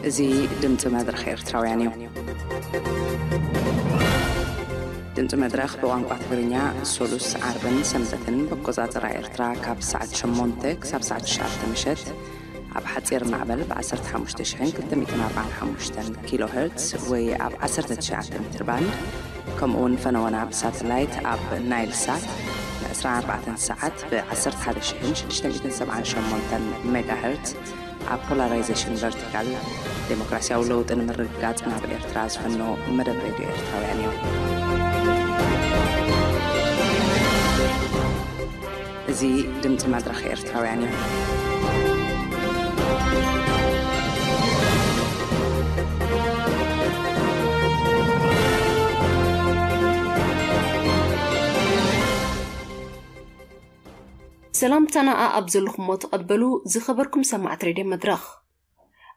እዚ ድምፂ መድረኽ ኤርትራውያን እዩ። ድምፂ መድረኽ ብቋንቋ ትግርኛ ሶሉስ፣ ዓርብን ሰንበትን ብኣቆፃፅራ ኤርትራ ካብ ሰዓት ሸሞንተ ክሳብ ሰዓት ትሽዓተ ምሸት ኣብ ሓፂር ማዕበል ብ ዓሰርተ ሓሙሽተ ሽሕን ክልተ ሚእትን ኣርባዓን ሓሙሽተን ኪሎ ሄርትስ ወይ ኣብ ዓሰርተ ትሽዓተ ሜትር ባንድ፣ ከምኡ እውን ፈነወና ብሳተላይት ኣብ ናይል ሳት ን24 ሰዓት ብ11,678 ሜጋ ሄርትስ ኣብ ፖላራይዜሽን ቨርቲካል፣ ዴሞክራሲያዊ ለውጢ ንምርግጋጽ ናብ ኤርትራ ዝፈኖ መደብ ሬድዮ ኤርትራውያን እዩ። እዚ ድምፂ መድረኽ ኤርትራውያን እዩ። ሰላምታና ኣብ ዘለኹሞ ተቐበሉ፣ ዝኸበርኩም ሰማዕት ሬድዮ መድረኽ።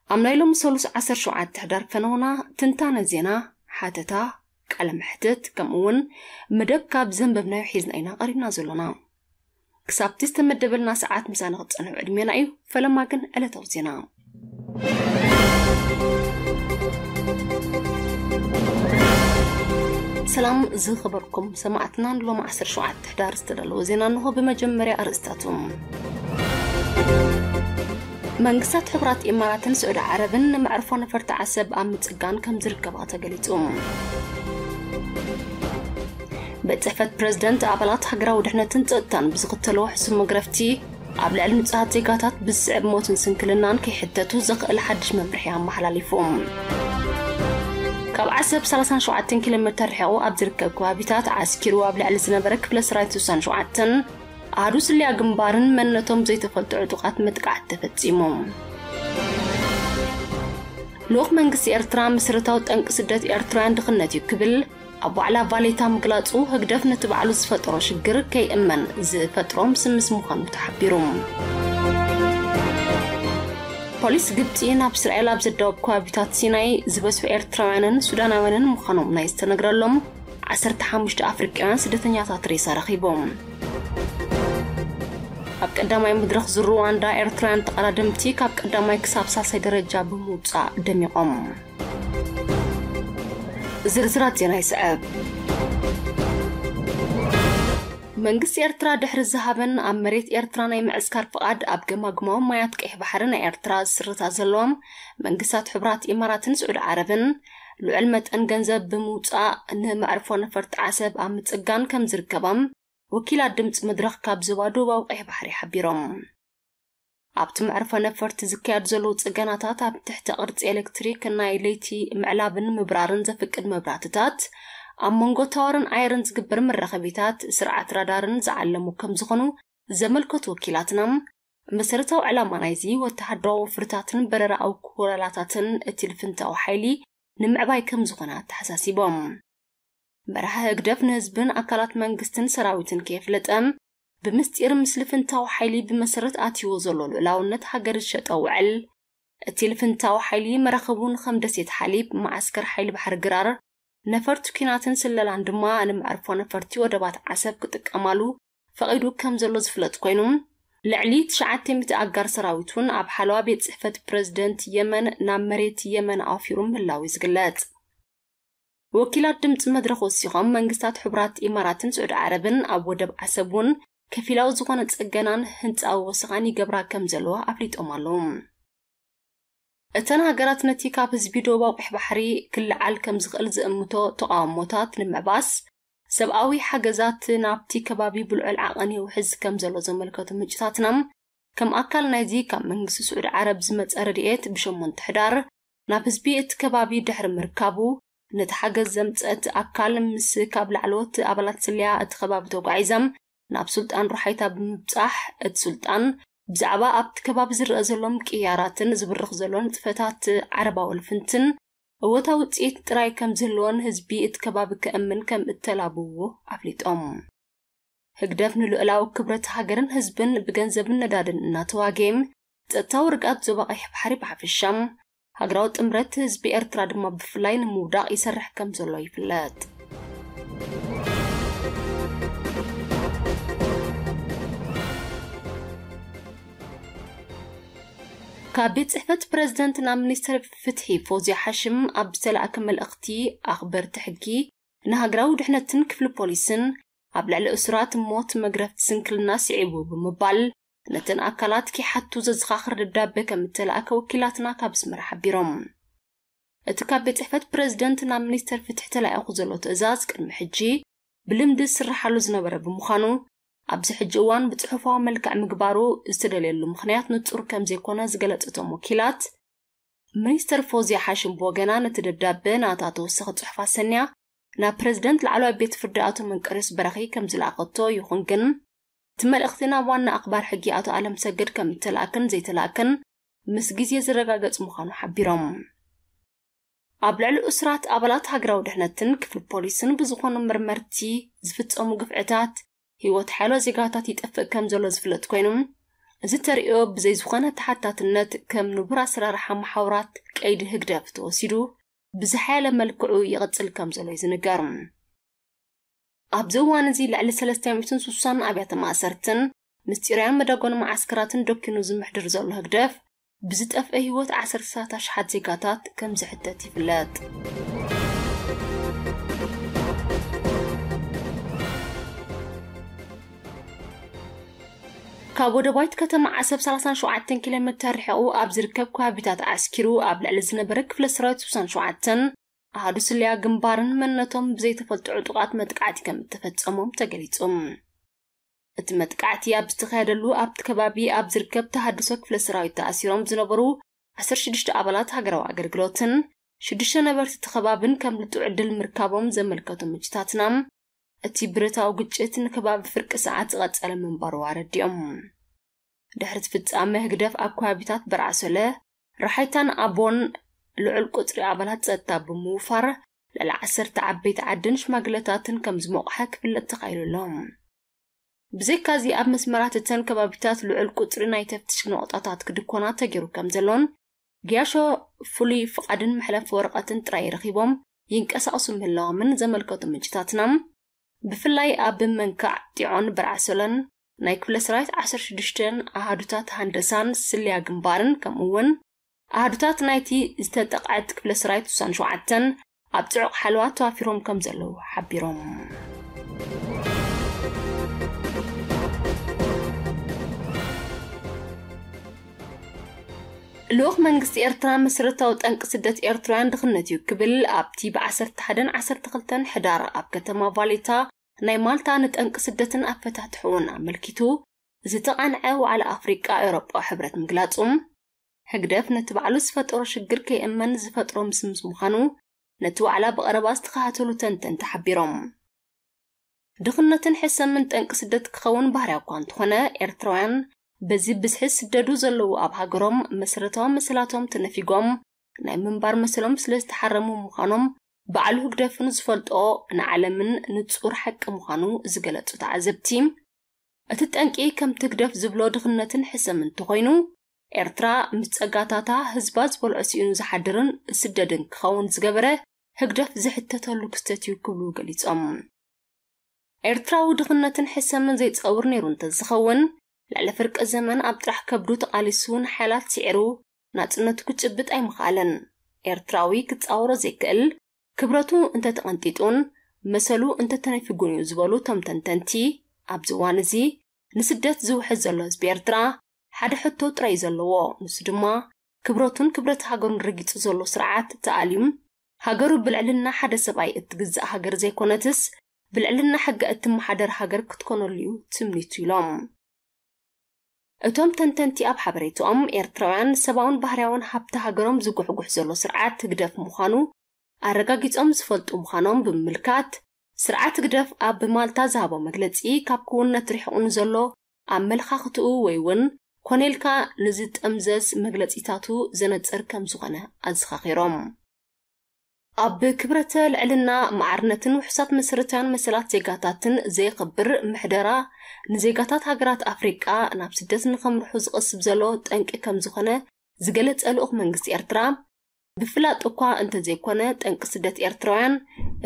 ኣብ ናይ ሎሚ ሰሉስ ዓሰርተ ሸውዓተ ሕዳር ፈነውና ትንታነ ዜና፣ ሓተታ፣ ቃለ መሕትት፣ ከምኡ እውን መደብ ካብ ዘንበብናዮ ሒዝና ኢና ቀሪብና ዘሎና። ክሳብቲ ዝተመደበልና ሰዓት ምሳና ክትጸንሑ ዕድሜና እዩ። ፈለማ ግን ዕለታዊ ዜና። ሰላም ዝኸበርኩም ሰማዕትና፣ ንሎሚ ዓሰርተ ሸውዓተ ሕዳር ዝተዳለወ ዜና እንሆ። ብመጀመርያ ኣርእስታቱ። መንግስታት ሕቡራት ኢማራትን ስዑዲ ዓረብን ንመዕርፎ ነፈርቲ ዓሰብ ኣብ ምጽጋን ከም ዝርከባ ተገሊጹ። ቤት ጽሕፈት ፕረዚደንት ኣባላት ሃገራዊ ድሕነትን ጸጥታን ብዝኽተልዎ ሕሱም መግረፍቲ ኣብ ልዕሊ ንጹሃት ዜጋታት ብዝስዕብ ሞትን ስንክልናን ከይሕተቱ ዘኽእል ሓድሽ መምርሒ ኣመሓላሊፉ። ካብ ዓሰብ ሰላሳን ሸውዓተን ኪሎ ሜተር ርሒቑ ኣብ ዝርከብ ከባቢታት ዓስኪሩ ኣብ ልዕሊ ዝነበረ ክፍለ ሰራዊት ስሳን ሸውዓተን ኣሃዱ ስለያ ግንባርን መንነቶም ዘይተፈልጡ ዕጡቓት መጥቃዕቲ ተፈጺሙ። ልኡኽ መንግስቲ ኤርትራ መሰረታዊ ጠንቂ ስደት ኤርትራውያን ድኽነት እዩ ክብል ኣብ ዋዕላ ቫሌታ ምግላጹ፣ ህግደፍ ነቲ ባዕሉ ዝፈጠሮ ሽግር ከይእመን ዝፈጥሮ ምስምስ ምዃኑ ተሓቢሩ። ፖሊስ ግብጺ ናብ እስራኤል ኣብ ዘዳወብ ከባቢታት ሲናይ ዝበዝሑ ኤርትራውያንን ሱዳናውያንን ምዃኖም ናይ ዝተነግረሎም ዓሰርተ ሓሙሽተ ኣፍሪቃውያን ስደተኛታት ሬሳ ረኺቦም። ኣብ ቀዳማይ መድረኽ ዙር ሩዋንዳ ኤርትራውያን ተቐዳደምቲ ካብ ቀዳማይ ክሳብ ሳልሳይ ደረጃ ብምውጻእ ደሚቖም። ዝርዝራት ዜና ይስዕብ። መንግስቲ ኤርትራ ድሕሪ ዝሃበን ኣብ መሬት ኤርትራ ናይ ምዕስካር ፍቓድ ኣብ ገማግማዊ ማያት ቀይሕ ባሕሪ ናይ ኤርትራ ዝስርታ ዘለዎም መንግስታት ሕቡራት ኢማራትን ስዑዲ ዓረብን ልዑል መጠን ገንዘብ ብምውጻእ ንመዕርፎ ነፈርቲ ዓሰብ ኣብ ምጽጋን ከም ዝርከባም ወኪላት ድምፂ መድረኽ ካብ ዞባ ደቡባዊ ቀይሕ ባሕሪ ሓቢሮም። ኣብቲ መዕርፎ ነፈርቲ ዝካየድ ዘለዉ ጽገናታት ኣብ ትሕቲ ቅርጺ ኤሌክትሪክ ናይ ለይቲ ምዕላብን ምብራርን ዘፍቅድ መብራህትታት፣ ኣብ መንጎ ታወርን ኣየርን ዝግበር መራኸቢታት፣ ስርዓት ራዳርን ዝዓለሙ ከም ዝኾኑ ዘመልከቱ ወኪላትና፣ መሰረታዊ ዕላማ ናይዚ ወተሃደራዊ ወፍርታትን በረራዊ ኮላላታትን እቲ ልፍንታዊ ሓይሊ ንምዕባይ ከም ዝኾነ ኣተሓሳሲቦም። መራሒ ህግደፍ ንህዝብን ኣካላት መንግስትን ሰራዊትን ከየፍለጠ፣ ብምስጢር ምስ ልፍንታዊ ሓይሊ ብመሰረት ኣትይዎ ዘሎ ልኡላውነት ሃገር ዝሸጠ ውዕል፣ እቲ ልፍንታዊ ሓይሊ መራኽቡ ንኸም ደሴት ሓሊብ፣ መዓስከር ሓይሊ ባሕሪ ግራር፣ ነፈርቲ ኲናትን ስለላን ድማ ንመዕርፎ ነፈርቲ ወደባት ዓሰብ ክጥቀማሉ ፈቒዱ ከም ዘሎ ዝፍለጥ ኮይኑ፣ ልዕሊ ትሽዓተ ሚእቲ ኣጋር ሰራዊት እውን ኣብ ሓለዋ ቤት ጽሕፈት ፕረዚደንት የመን ናብ መሬት የመን ኣውፊሩ ምህላው እዩ ዝግለጽ። ወኪላት ድምፂ መድረኽ ወሲኾም፣ መንግስታት ሕቡራት ኢማራትን ስዑዲ ዓረብን ኣብ ወደብ ዓሰብ እውን ከፊላዊ ዝኾነ ጽገናን ህንፃዊ ወሰኻን ይገብራ ከም ዘለዋ ኣፍሊጦም ኣለዉ። እተን ሃገራት ነቲ ካብ ህዝቢ ደቡባዊ ቀይሕ ባሕሪ ክለዓል ከም ዝኽእል ዝእምቶ ተቓውሞታት ንምዕባስ፣ ሰብኣዊ ሓገዛት ናብቲ ከባቢ ብልዑል ዓቐን ይውሕዝ ከም ዘሎ ዘመልከቱ ምንጭታትና፣ ከም ኣካል ናይዚ ካብ መንግስቲ ስዑዲ ዓረብ ዝመጸ ረድኤት፣ ብሸሞንተ ሕዳር ናብ ህዝቢ እቲ ከባቢ ድሕሪ ምርካቡ፣ ነቲ ሓገዝ ዘምጸት ኣካል ምስ ካብ ላዕለዎት ኣባላት ስለያ እቲ ከባቢ ተጓዒዘም ናብ ሱልጣን ሩሓይታ ብምብጻሕ፣ እቲ ሱልጣን ብዛዕባ ኣብቲ ከባቢ ዝረኣ ዘሎ ምቅይያራትን ዝብርኽ ዘሎ ንጥፈታት ዓረባዊ ልፍንትን እወታዊ ውጽኢት ጥራይ ከም ዝህልዎን ህዝቢ እቲ ከባቢ ከእምን ከም እተላብዎ ኣፍሊጦም። ህግደፍ ንልኡላዊ ክብረት ሃገርን ህዝብን ብገንዘብን ነዳድን እናተዋገየ፣ ጸጥታዊ ርግኣት ዞባ ቀይሕ ባሕሪ ብሓፈሻ፣ ሃገራዊ ጥምረት ህዝቢ ኤርትራ ድማ ብፍላይ ንምውዳቕ ይሰርሕ ከም ዘሎ ይፍለጥ። ካብ ቤት ጽሕፈት ፕረዚደንት ናብ ሚኒስተር ፍትሒ ፎዝያ ሓሽም ኣብ ዝተላእከ መልእኽቲ፣ ኣኽበርቲ ሕጊ ንሃገራዊ ድሕነትን ክፍሊ ፖሊስን ኣብ ልዕሊ እሱራት ሞት፣ መግረፍቲ፣ ስንክልና ስዒቡ ብምባል ነተን ኣካላት ኪሓቱ ዘዘኻኽር ደብዳበ ከም እተላእከ ወኪላትና ካብ ኣስመራ ሓቢሮም። እቲ ካብ ቤት ጽሕፈት ፕረዚደንት ናብ ሚኒስተር ፍትሒ ተላኢኹ ዘሎ ትእዛዝ ቅድሚ ሕጂ ብልምዲ ዝስርሓሉ ዝነበረ ብምዃኑ፣ ኣብዚ ሕጂ እዋን ብጽሑፋዊ መልክዕ ምግባሩ ዝተደልየሉ ምኽንያት ንጹር ከም ዘይኮነ ዝገለጸቶም ወኪላት፣ ሚኒስተር ፎዝያ ሓሽም ብወገና ነቲ ደብዳበ ናታ ተወሳኺ ጽሑፍ ኣሰንያ ናብ ፕረዚደንት ላዕለዋይ ቤት ፍርዲ ኣቶ መንቀርዮስ በራኺ ከም ዝለኣኸቶ፣ ይኹን ግን እቲ መልእኽቲ ናብ ዋና ኣኽባር ሕጊ ኣቶ ኣለም ሰገድ ከም እተላእከን ዘይተላእከን ምስ ግዜ ዝረጋገጽ ምዃኑ ሓቢሮም። ኣብ ልዕሊ እሱራት ኣባላት ሃገራዊ ድሕነትን ክፍሊ ፖሊስን ብዝኾኑ መርመርቲ ዝፍጸሙ ግፍዕታት፣ ህይወት ሓያሎ ዜጋታት ይጠፍእ ከም ዘሎ ዝፍለጥ ኮይኑ፣ እዚ ተርእዮ ብዘይ ዝኾነ ተሓታትነት ከም ንቡር ኣሰራርሓ መሓውራት ቀይዲ ህግደፍ ተወሲዱ ብዝሓያለ መልክዑ ይቕጽል ከም ዘሎ እዩ ዝንገር። ኣብዚ እዋን እዚ ልዕሊ ሰለስተ ሚእትን ስሳን ኣብያተ ማእሰርትን ምስጢራውያን መደጎን መዓስከራትን ደኪኑ ዝምሕድር ዘሎ ህግደፍ፣ ብዝጠፍአ ህይወት ዓሰርተታት ኣሽሓት ዜጋታት ከም ዝሕተት ይፍለጥ። ካብ ወደባዊት ከተማ ዓሰብ ሰላሳን ሸውዓተን ኪሎ ሜተር ርሒቑ ኣብ ዝርከብ ከባቢታት ዓስኪሩ ኣብ ልዕሊ ዝነበረ ክፍለ ሰራዊት ስሳን ሸውዓተን ኣሃዱ ስለያ ግንባርን መንነቶም ብዘይተፈልጡ ዕጡቓት መጥቃዕቲ ከም እተፈጸሞም ተገሊጹ። እቲ መጥቃዕቲ ኣብ ዝተኻየደሉ ኣብቲ ከባቢ ኣብ ዝርከብ ተሃድሶ ክፍለ ሰራዊት ተኣሲሮም ዝነበሩ ዓሰርተ ሽዱሽተ ኣባላት ሃገራዊ ኣገልግሎትን ሽዱሽተ ነበርቲ እቲ ከባብን ከም ልጡዕ ዕድል ምርካቦም ዘመልከቱ ምንጭታትና፣ እቲ ብረታዊ ግጭት ንከባቢ ፍርቂ ሰዓት ዝቐጸለ ምንባሩ ኣረዲኦም። ድሕሪ እቲ ፍጻመ ህግደፍ ኣብ ከባቢታት በርዓሶለ፣ ራሓይታን ኣቦን ልዑል ቁጽሪ ኣባላት ጸጥታ ብምውፋር ልዕሊ ዓሰርተ ዓበይቲ ዓድን ሽማግለታትን ከም ዝሞቕሐ ክፍለጥ ተኻኢሉ ኣሎ። ብዘይካዚ ኣብ መስመራት እተን ከባቢታት ልዑል ቁጽሪ ናይ ተፍትሽ ነቑጣታት ክድኮና ተገይሩ ከም ዘሎን፣ ገያሾ ፍሉይ ፍቓድን መሕለፊ ወረቐትን ጥራይ ረኺቦም ይንቀሳቐሱ ምህላዎምን ዘመልከቱ ምንጭታትና፣ ብፍላይ ኣብ መንካዕ ጢዖን በርዓሶለን ናይ ክፍለ ሰራዊት ዓሰርተ ሽዱሽተን ኣሃዱታት ሃንደሳን ስልያ ግንባርን ከምኡ እውን ኣሃዱታት ናይቲ ዝተጠቕዐት ክፍለ ሰራዊት ስሳን ሸውዓተን ኣብ ጽዑቕ ሓለዋ ተዋፊሮም ከም ዘለዉ ሓቢሮም። ልኡኽ መንግስቲ ኤርትራ መሰረታዊ ጠንቂ ስደት ኤርትራውያን ድኽነት እዩ ክብል ኣብቲ ብዓሰርተ ሓደን ዓሰርተ ክልተን ሕዳር ኣብ ከተማ ቫሌታ ናይ ማልታ ንጠንቂ ስደትን ኣፈታትሕኡን ኣመልኪቱ ዝተቓንዐ ዋዕላ ኣፍሪቃ ኤውሮጳዊ ሕብረት ምግላጹ፣ ህግደፍ ነቲ ባዕሉ ዝፈጠሮ ሽግር ከይእመን ዝፈጥሮ ምስምስ ምዃኑ ነቲ ዋዕላ ብቐረባ ዝተኸታተሉ ተንተንቲ ሓቢሮም። ድኽነትን ሕሰምን ጠንቂ ስደት ክኸውን ባህርያ እኳ እንተኾነ፣ ኤርትራውያን በዚ ብዝሒ ዝስደዱ ዘለዉ ኣብ ሃገሮም መሰረታዊ መሰላቶም ተነፊጎም ናይ ምንባር መሰሎም ስለ ዝተሓረሙ ምዃኖም ባዕሉ ህግደፍን ዝፈልጦ ንዓለምን ንጹር ሓቂ ምዃኑ ዝገለጹ ተዓዘብቲ፣ እቲ ጠንቂ ከምቲ ህግደፍ ዝብሎ ድኽነትን ሕሰምን እንተኾይኑ፣ ኤርትራ ምስ ጸጋታታ ህዝባ ዝበልዖ ስኢኑ ዝሓድርን ዝስደድን ክኸውን ዝገበረ ህግደፍ ዝሕተተሉ ክስተት እዩ ክብሉ ገሊጾም። ኤርትራዊ ድኽነትን ሕሰምን ዘይጸውር ነይሩ እንተዝኸውን፣ ልዕሊ ፍርቂ ዘመን ኣብ ጥራሕ ከብዱ ተቓሊሱ ንሓይላት ስዒሩ ናጽነቱ ክጭብጥ ኣይምኽኣለን። ኤርትራዊ ክጻወሮ ዘይክእል፣ ክብረቱ እንተተቐንጢጡን መሰሉ እንተተነፊጉን እዩ ዝበሉ እቶም ተንተንቲ፣ ኣብዚ እዋን እዚ ንስደት ዝውሕዝ ዘሎ ህዝቢ ኤርትራ ሓደ ሕቶ ጥራይ እዩ ዘለዎ። ንሱ ድማ ክብረቱን ክብረት ሃገሩን ረጊጹ ዘሎ ስርዓት ተኣልዩ፣ ሃገሩ ብልዕልና ሓደ ሰብኣይ እትግዛእ ሃገር ዘይኮነትስ ብልዕልና ሕገ እትመሓደር ሃገር ክትኮነሉ እዩ ትምኒቱ ኢሎም። እቶም ተንተንቲ ኣብ ሓበሬትኦም፣ ኤርትራውያን ሰብኣውን ባህርያውን ሃብቲ ሃገሮም ዝጉሕጉሕ ዘሎ ስርዓት ህግደፍ ምዃኑ ኣረጋጊጾም ዝፈልጡ ምዃኖም ብምምልካት፣ ስርዓት ህግደፍ ኣብ ማልታ ዝሃቦ መግለጺ ካብ ክውንነት ርሒቑ ንዘሎ ኣመለኻኽትኡ ወይ እውን ኮነ ኢልካ ንዝጠምዘዝ መግለጺታቱ ዘነጽር ከም ዝኾነ ኣዘኻኺሮም። ኣብ ክብረተ ልዕልና፣ ማዕርነትን ውሑሳት መሰረታውያን መሰላት ዜጋታትን ዘየኽብር ምሕደራ፣ ንዜጋታት ሃገራት ኣፍሪቃ ናብ ስደት ንኸምርሑ ዝቐስብ ዘሎ ጠንቂ ከም ዝኾነ ዝገለጸ ልኡኽ መንግስቲ ኤርትራ፣ ብፍላጥ እኳ እንተዘይኮነ፣ ጠንቂ ስደት ኤርትራውያን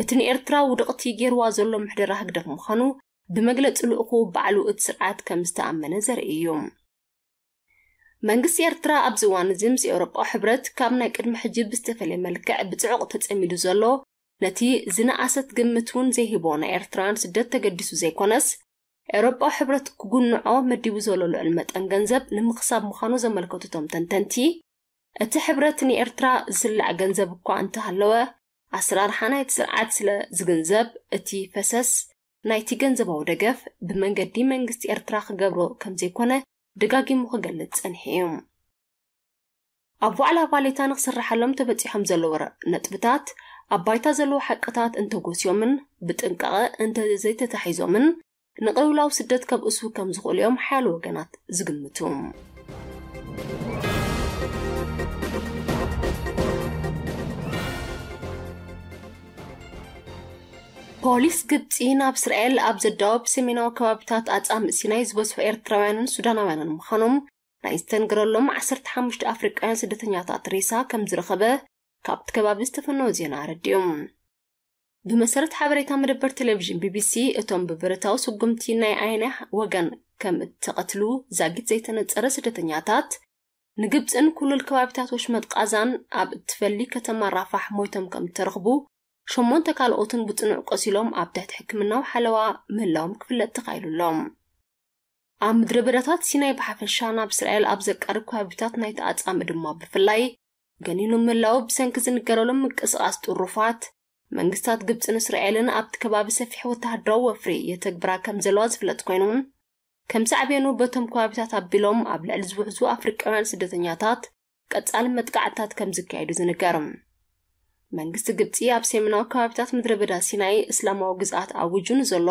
እቲ ንኤርትራ ውድቕቲ ገይርዋ ዘሎ ምሕደራ ህግደፍ ምዃኑ ብመግለጺ ልኡኹ ባዕሉ እቲ ስርዓት ከም ዝተኣመነ ዘርኢ እዩ። መንግስቲ ኤርትራ ኣብዚ እዋን እዚ ምስ ኤውሮጳዊ ሕብረት ካብ ናይ ቅድሚ ሕጂ ብዝተፈለየ መልክዕ ብጽዑቕ ተጸሚዱ ዘሎ፣ ነቲ ዝነኣሰት ግምት እውን ዘይህቦ ናይ ኤርትራውያን ስደት ተገዲሱ ዘይኮነስ፣ ኤውሮጳዊ ሕብረት ክጉንዖ መዲቡ ዘሎ ልዑል መጠን ገንዘብ ንምኽሳብ ምዃኑ ዘመልከቱ እቶም ተንተንቲ፣ እቲ ሕብረት ንኤርትራ ዝስላዕ ገንዘብ እኳ እንተሃለወ፣ ኣሰራርሓ ናይቲ ስርዓት ስለ ዝግንዘብ፣ እቲ ፈሰስ ናይቲ ገንዘባዊ ደገፍ ብመንገዲ መንግስቲ ኤርትራ ክገብሮ ከም ዘይኮነ ደጋጊሙ ክገልጽ ጸኒሑ እዩ። ኣብ ዋዕላ ቫሌታ ንክስርሓሎም ተበጺሖም ዘለዉ ረ-፣ ነጥብታት፣ ኣብ ባይታ ዘለዉ ሓቅታት እንተጎስዮምን ብጥንቃቐ እንተዘይተታሒዞምን፣ ንቅልውላው ስደት ከብእሱ ከም ዝኽእሉ እዮም ሓያሎ ወገናት ዝግምቱ። ፖሊስ ግብጺ ናብ እስራኤል ኣብ ዘዳወብ ሰሜናዊ ከባቢታት ኣጻምእ ሲናይ ዝበዝሑ ኤርትራውያንን ሱዳናውያንን ምዃኖም ናይ ዝተንገረሎም ዓሰርተ ሓሙሽተ ኣፍሪቃውያን ስደተኛታት ሬሳ ከም ዝረኸበ ካብቲ ከባቢ ዝተፈነወ ዜና ኣረዲኡ። ብመሰረት ሓበሬታ መደበር ቴሌቪዥን ቢቢሲ፣ እቶም ብብረታዊ ስጉምቲ ናይ ኣየናይ ወገን ከም እተቐትሉ ዛጊት ዘይተነጸረ ስደተኛታት፣ ንግብጽን ኩሉል ከባቢታት ወሽመጥ ቃዛን ኣብ እትፈሊ ከተማ ራፋሕ ሞይቶም ከም እተረኽቡ፣ ሸሞንተ ካልኦትን ብጽኑዕ ቆሲሎም ኣብ ትሕቲ ሕክምናዊ ሓለዋ ምህላዎም ክፍለጥ ተኻኢሉ ኣሎ። ኣብ ምድረ በዳታት ሲናይ ብሓፈሻ ናብ እስራኤል ኣብ ዘቃርብ ከባቢታት ናይቲ ኣጻምእ ድማ ብፍላይ ገኒኑ ምህላዉ ብሰንኪ ዝንገረሎም ምንቅስቓስ ጥሩፋት መንግስታት ግብጽን እስራኤልን ኣብቲ ከባቢ ሰፊሕ ወተሃደራዊ ወፍሪ የተግብራ ከም ዘለዋ ዝፍለጥ ኮይኑ፣ ከም ሳዕቤኑ በቶም ከባቢታት ኣቢሎም ኣብ ልዕሊ ዝውሕዙ ኣፍሪቃውያን ስደተኛታት ቀጻሊ መጥቃዕትታት ከም ዝካየዱ ዝንገር። መንግስቲ ግብጺ ኣብ ሰሜናዊ ከባቢታት ምድረ በዳ ሲናይ እስላማዊ ግዝኣት ኣዊጁ ንዘሎ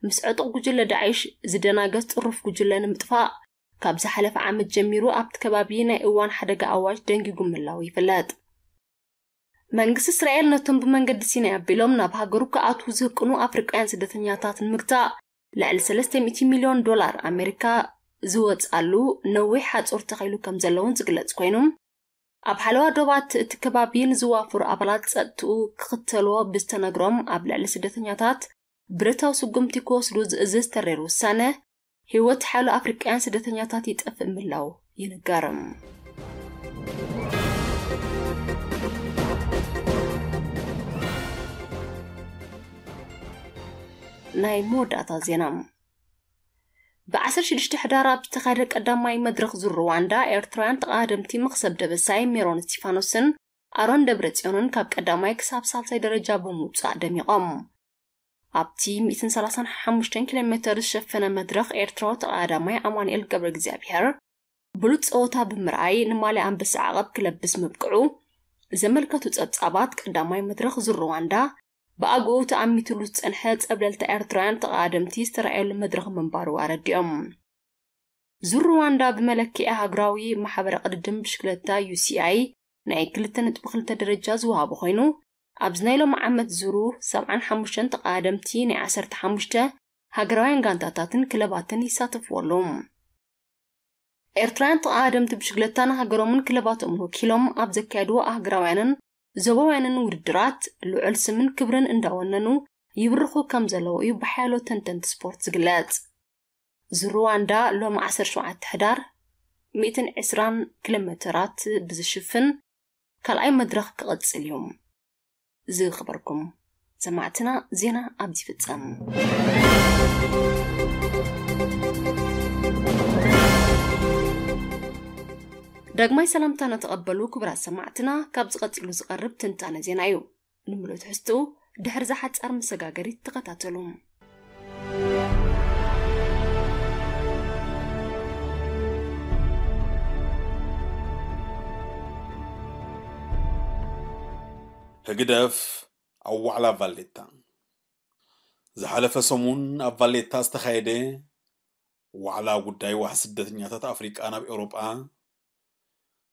ምስ ዕጡቕ ጉጅለ ዳዒሽ ዝደናገጽ ጥሩፍ ጉጅለ ንምጥፋእ ካብ ዝሓለፈ ዓመት ጀሚሩ ኣብቲ ከባቢ ናይ እዋን ሓደጋ ኣዋጅ ደንጊጉ ምህላዉ ይፍለጥ። መንግስቲ እስራኤል ነቶም ብመንገዲ ሲናይ ኣቢሎም ናብ ሃገሩ ክኣትዉ ዝህቅኑ ኣፍሪቃውያን ስደተኛታት ንምግታእ ልዕሊ ሰለስተ ሚእቲ ሚልዮን ዶላር ኣሜሪካ ዝወጻሉ ነዊሕ ሓጹር ተኺሉ ከም ዘለውን ዝግለጽ ኮይኑ፣ ኣብ ሓለዋ ዶባት እቲ ከባቢ ንዝዋፈሩ ኣባላት ጸጥትኡ ክኽተልዎ ብዝተነግሮም ኣብ ልዕሊ ስደተኛታት ብረታዊ ስጉምቲ ክወስዱ ዝእዝዝ ተሬር ውሳነ፣ ህይወት ሓያሎ ኣፍሪቃውያን ስደተኛታት ይጠፍእ ምህላዉ ይንገር። ናይ መወዳእታ ዜና። ብ ዓሰርተ ሽዱሽተ ሕዳር ኣብ ዝተኻየደ ቀዳማይ መድረኽ ዙር ሩዋንዳ፣ ኤርትራውያን ተቓደምቲ መኽሰብ ደበሳይ ሜሮን እስቲፋኖስን ኣሮን ደብረጽዮንን ካብ ቀዳማይ ክሳብ ሳልሳይ ደረጃ ብምውጻእ ደሚቖም። ኣብቲ ሚእትን ሰላሳን ሓሙሽተን ኪሎ ሜተር ዝሸፈነ መድረኽ፣ ኤርትራዊ ተቓዳማይ ኣማኑኤል ገብረ እግዚኣብሔር ብሉጽ ጸወታ ብምርኣይ ንማልያ ኣንበሳ ዓቐብ ክለብስ ምብቅዑ ዘመልከቱ ጸብጻባት፣ ቀዳማይ መድረኽ ዙር ሩዋንዳ ብኣግኡ ተኣሚትሉ ዝጸንሐ ጸብለልታ ኤርትራውያን ተቓደምቲ ዝተራእየሉ መድረኽ ምንባሩ ኣረዲኦም። ዙር ሩዋንዳ ብመለክዒ ሃገራዊ ማሕበረ ቅድድም ብሽክለታ ዩ ሲ ኣይ ናይ ክልተ ነጥቢ ክልተ ደረጃ ዝወሃቦ ኮይኑ፣ ኣብዚ ናይ ሎሚ ዓመት ዙሩ ሰብዓን ሓሙሽተን ተቓደምቲ ናይ ዓሰርተ ሓሙሽተ ሃገራውያን ጋንታታትን ክለባትን ይሳተፍዎ ኣለዉ። ኤርትራውያን ተቓደምቲ ብሽክለታ ንሃገሮምን ክለባቶምን ወኪሎም ኣብ ዘካየድዎ ኣህጉራውያንን ዞባውያንን ውድድራት ልዑል ስምን ክብርን እንዳወነኑ ይብርኹ ከም ዘለዉ እዩ ብሓያሎ ተንተንቲ ስፖርት ዝግለጽ። ዙር ሩዋንዳ ሎሚ ዓሰርተ ሸውዓተ ሕዳር ሚእትን ዕስራን ኪሎ ሜተራት ብዝሽፍን ካልኣይ መድረኽ ክቕጽል እዩ። ዝኸበርኩም ሰማዕትና፣ ዜና ኣብዚ ይፍጸም። ዳግማይ ሰላምታና ተቐበሉ ክቡራት ሰማዕትና፣ ካብ ዝቐጺሉ ዝቐርብ ትንታነ ዜና እዩ። ንምሉእ ትሕዝትኡ ድሕሪ እዛ ሓጻር መሰጋገሪት ተኸታተሉ። ህግደፍ ኣብ ዋዕላ ቫሌታ። ዝሓለፈ ሰሙን ኣብ ቫሌታ ዝተኻየደ ዋዕላ ጉዳይ ዋሕ ስደተኛታት ኣፍሪቃ ናብ ኤውሮጳ፣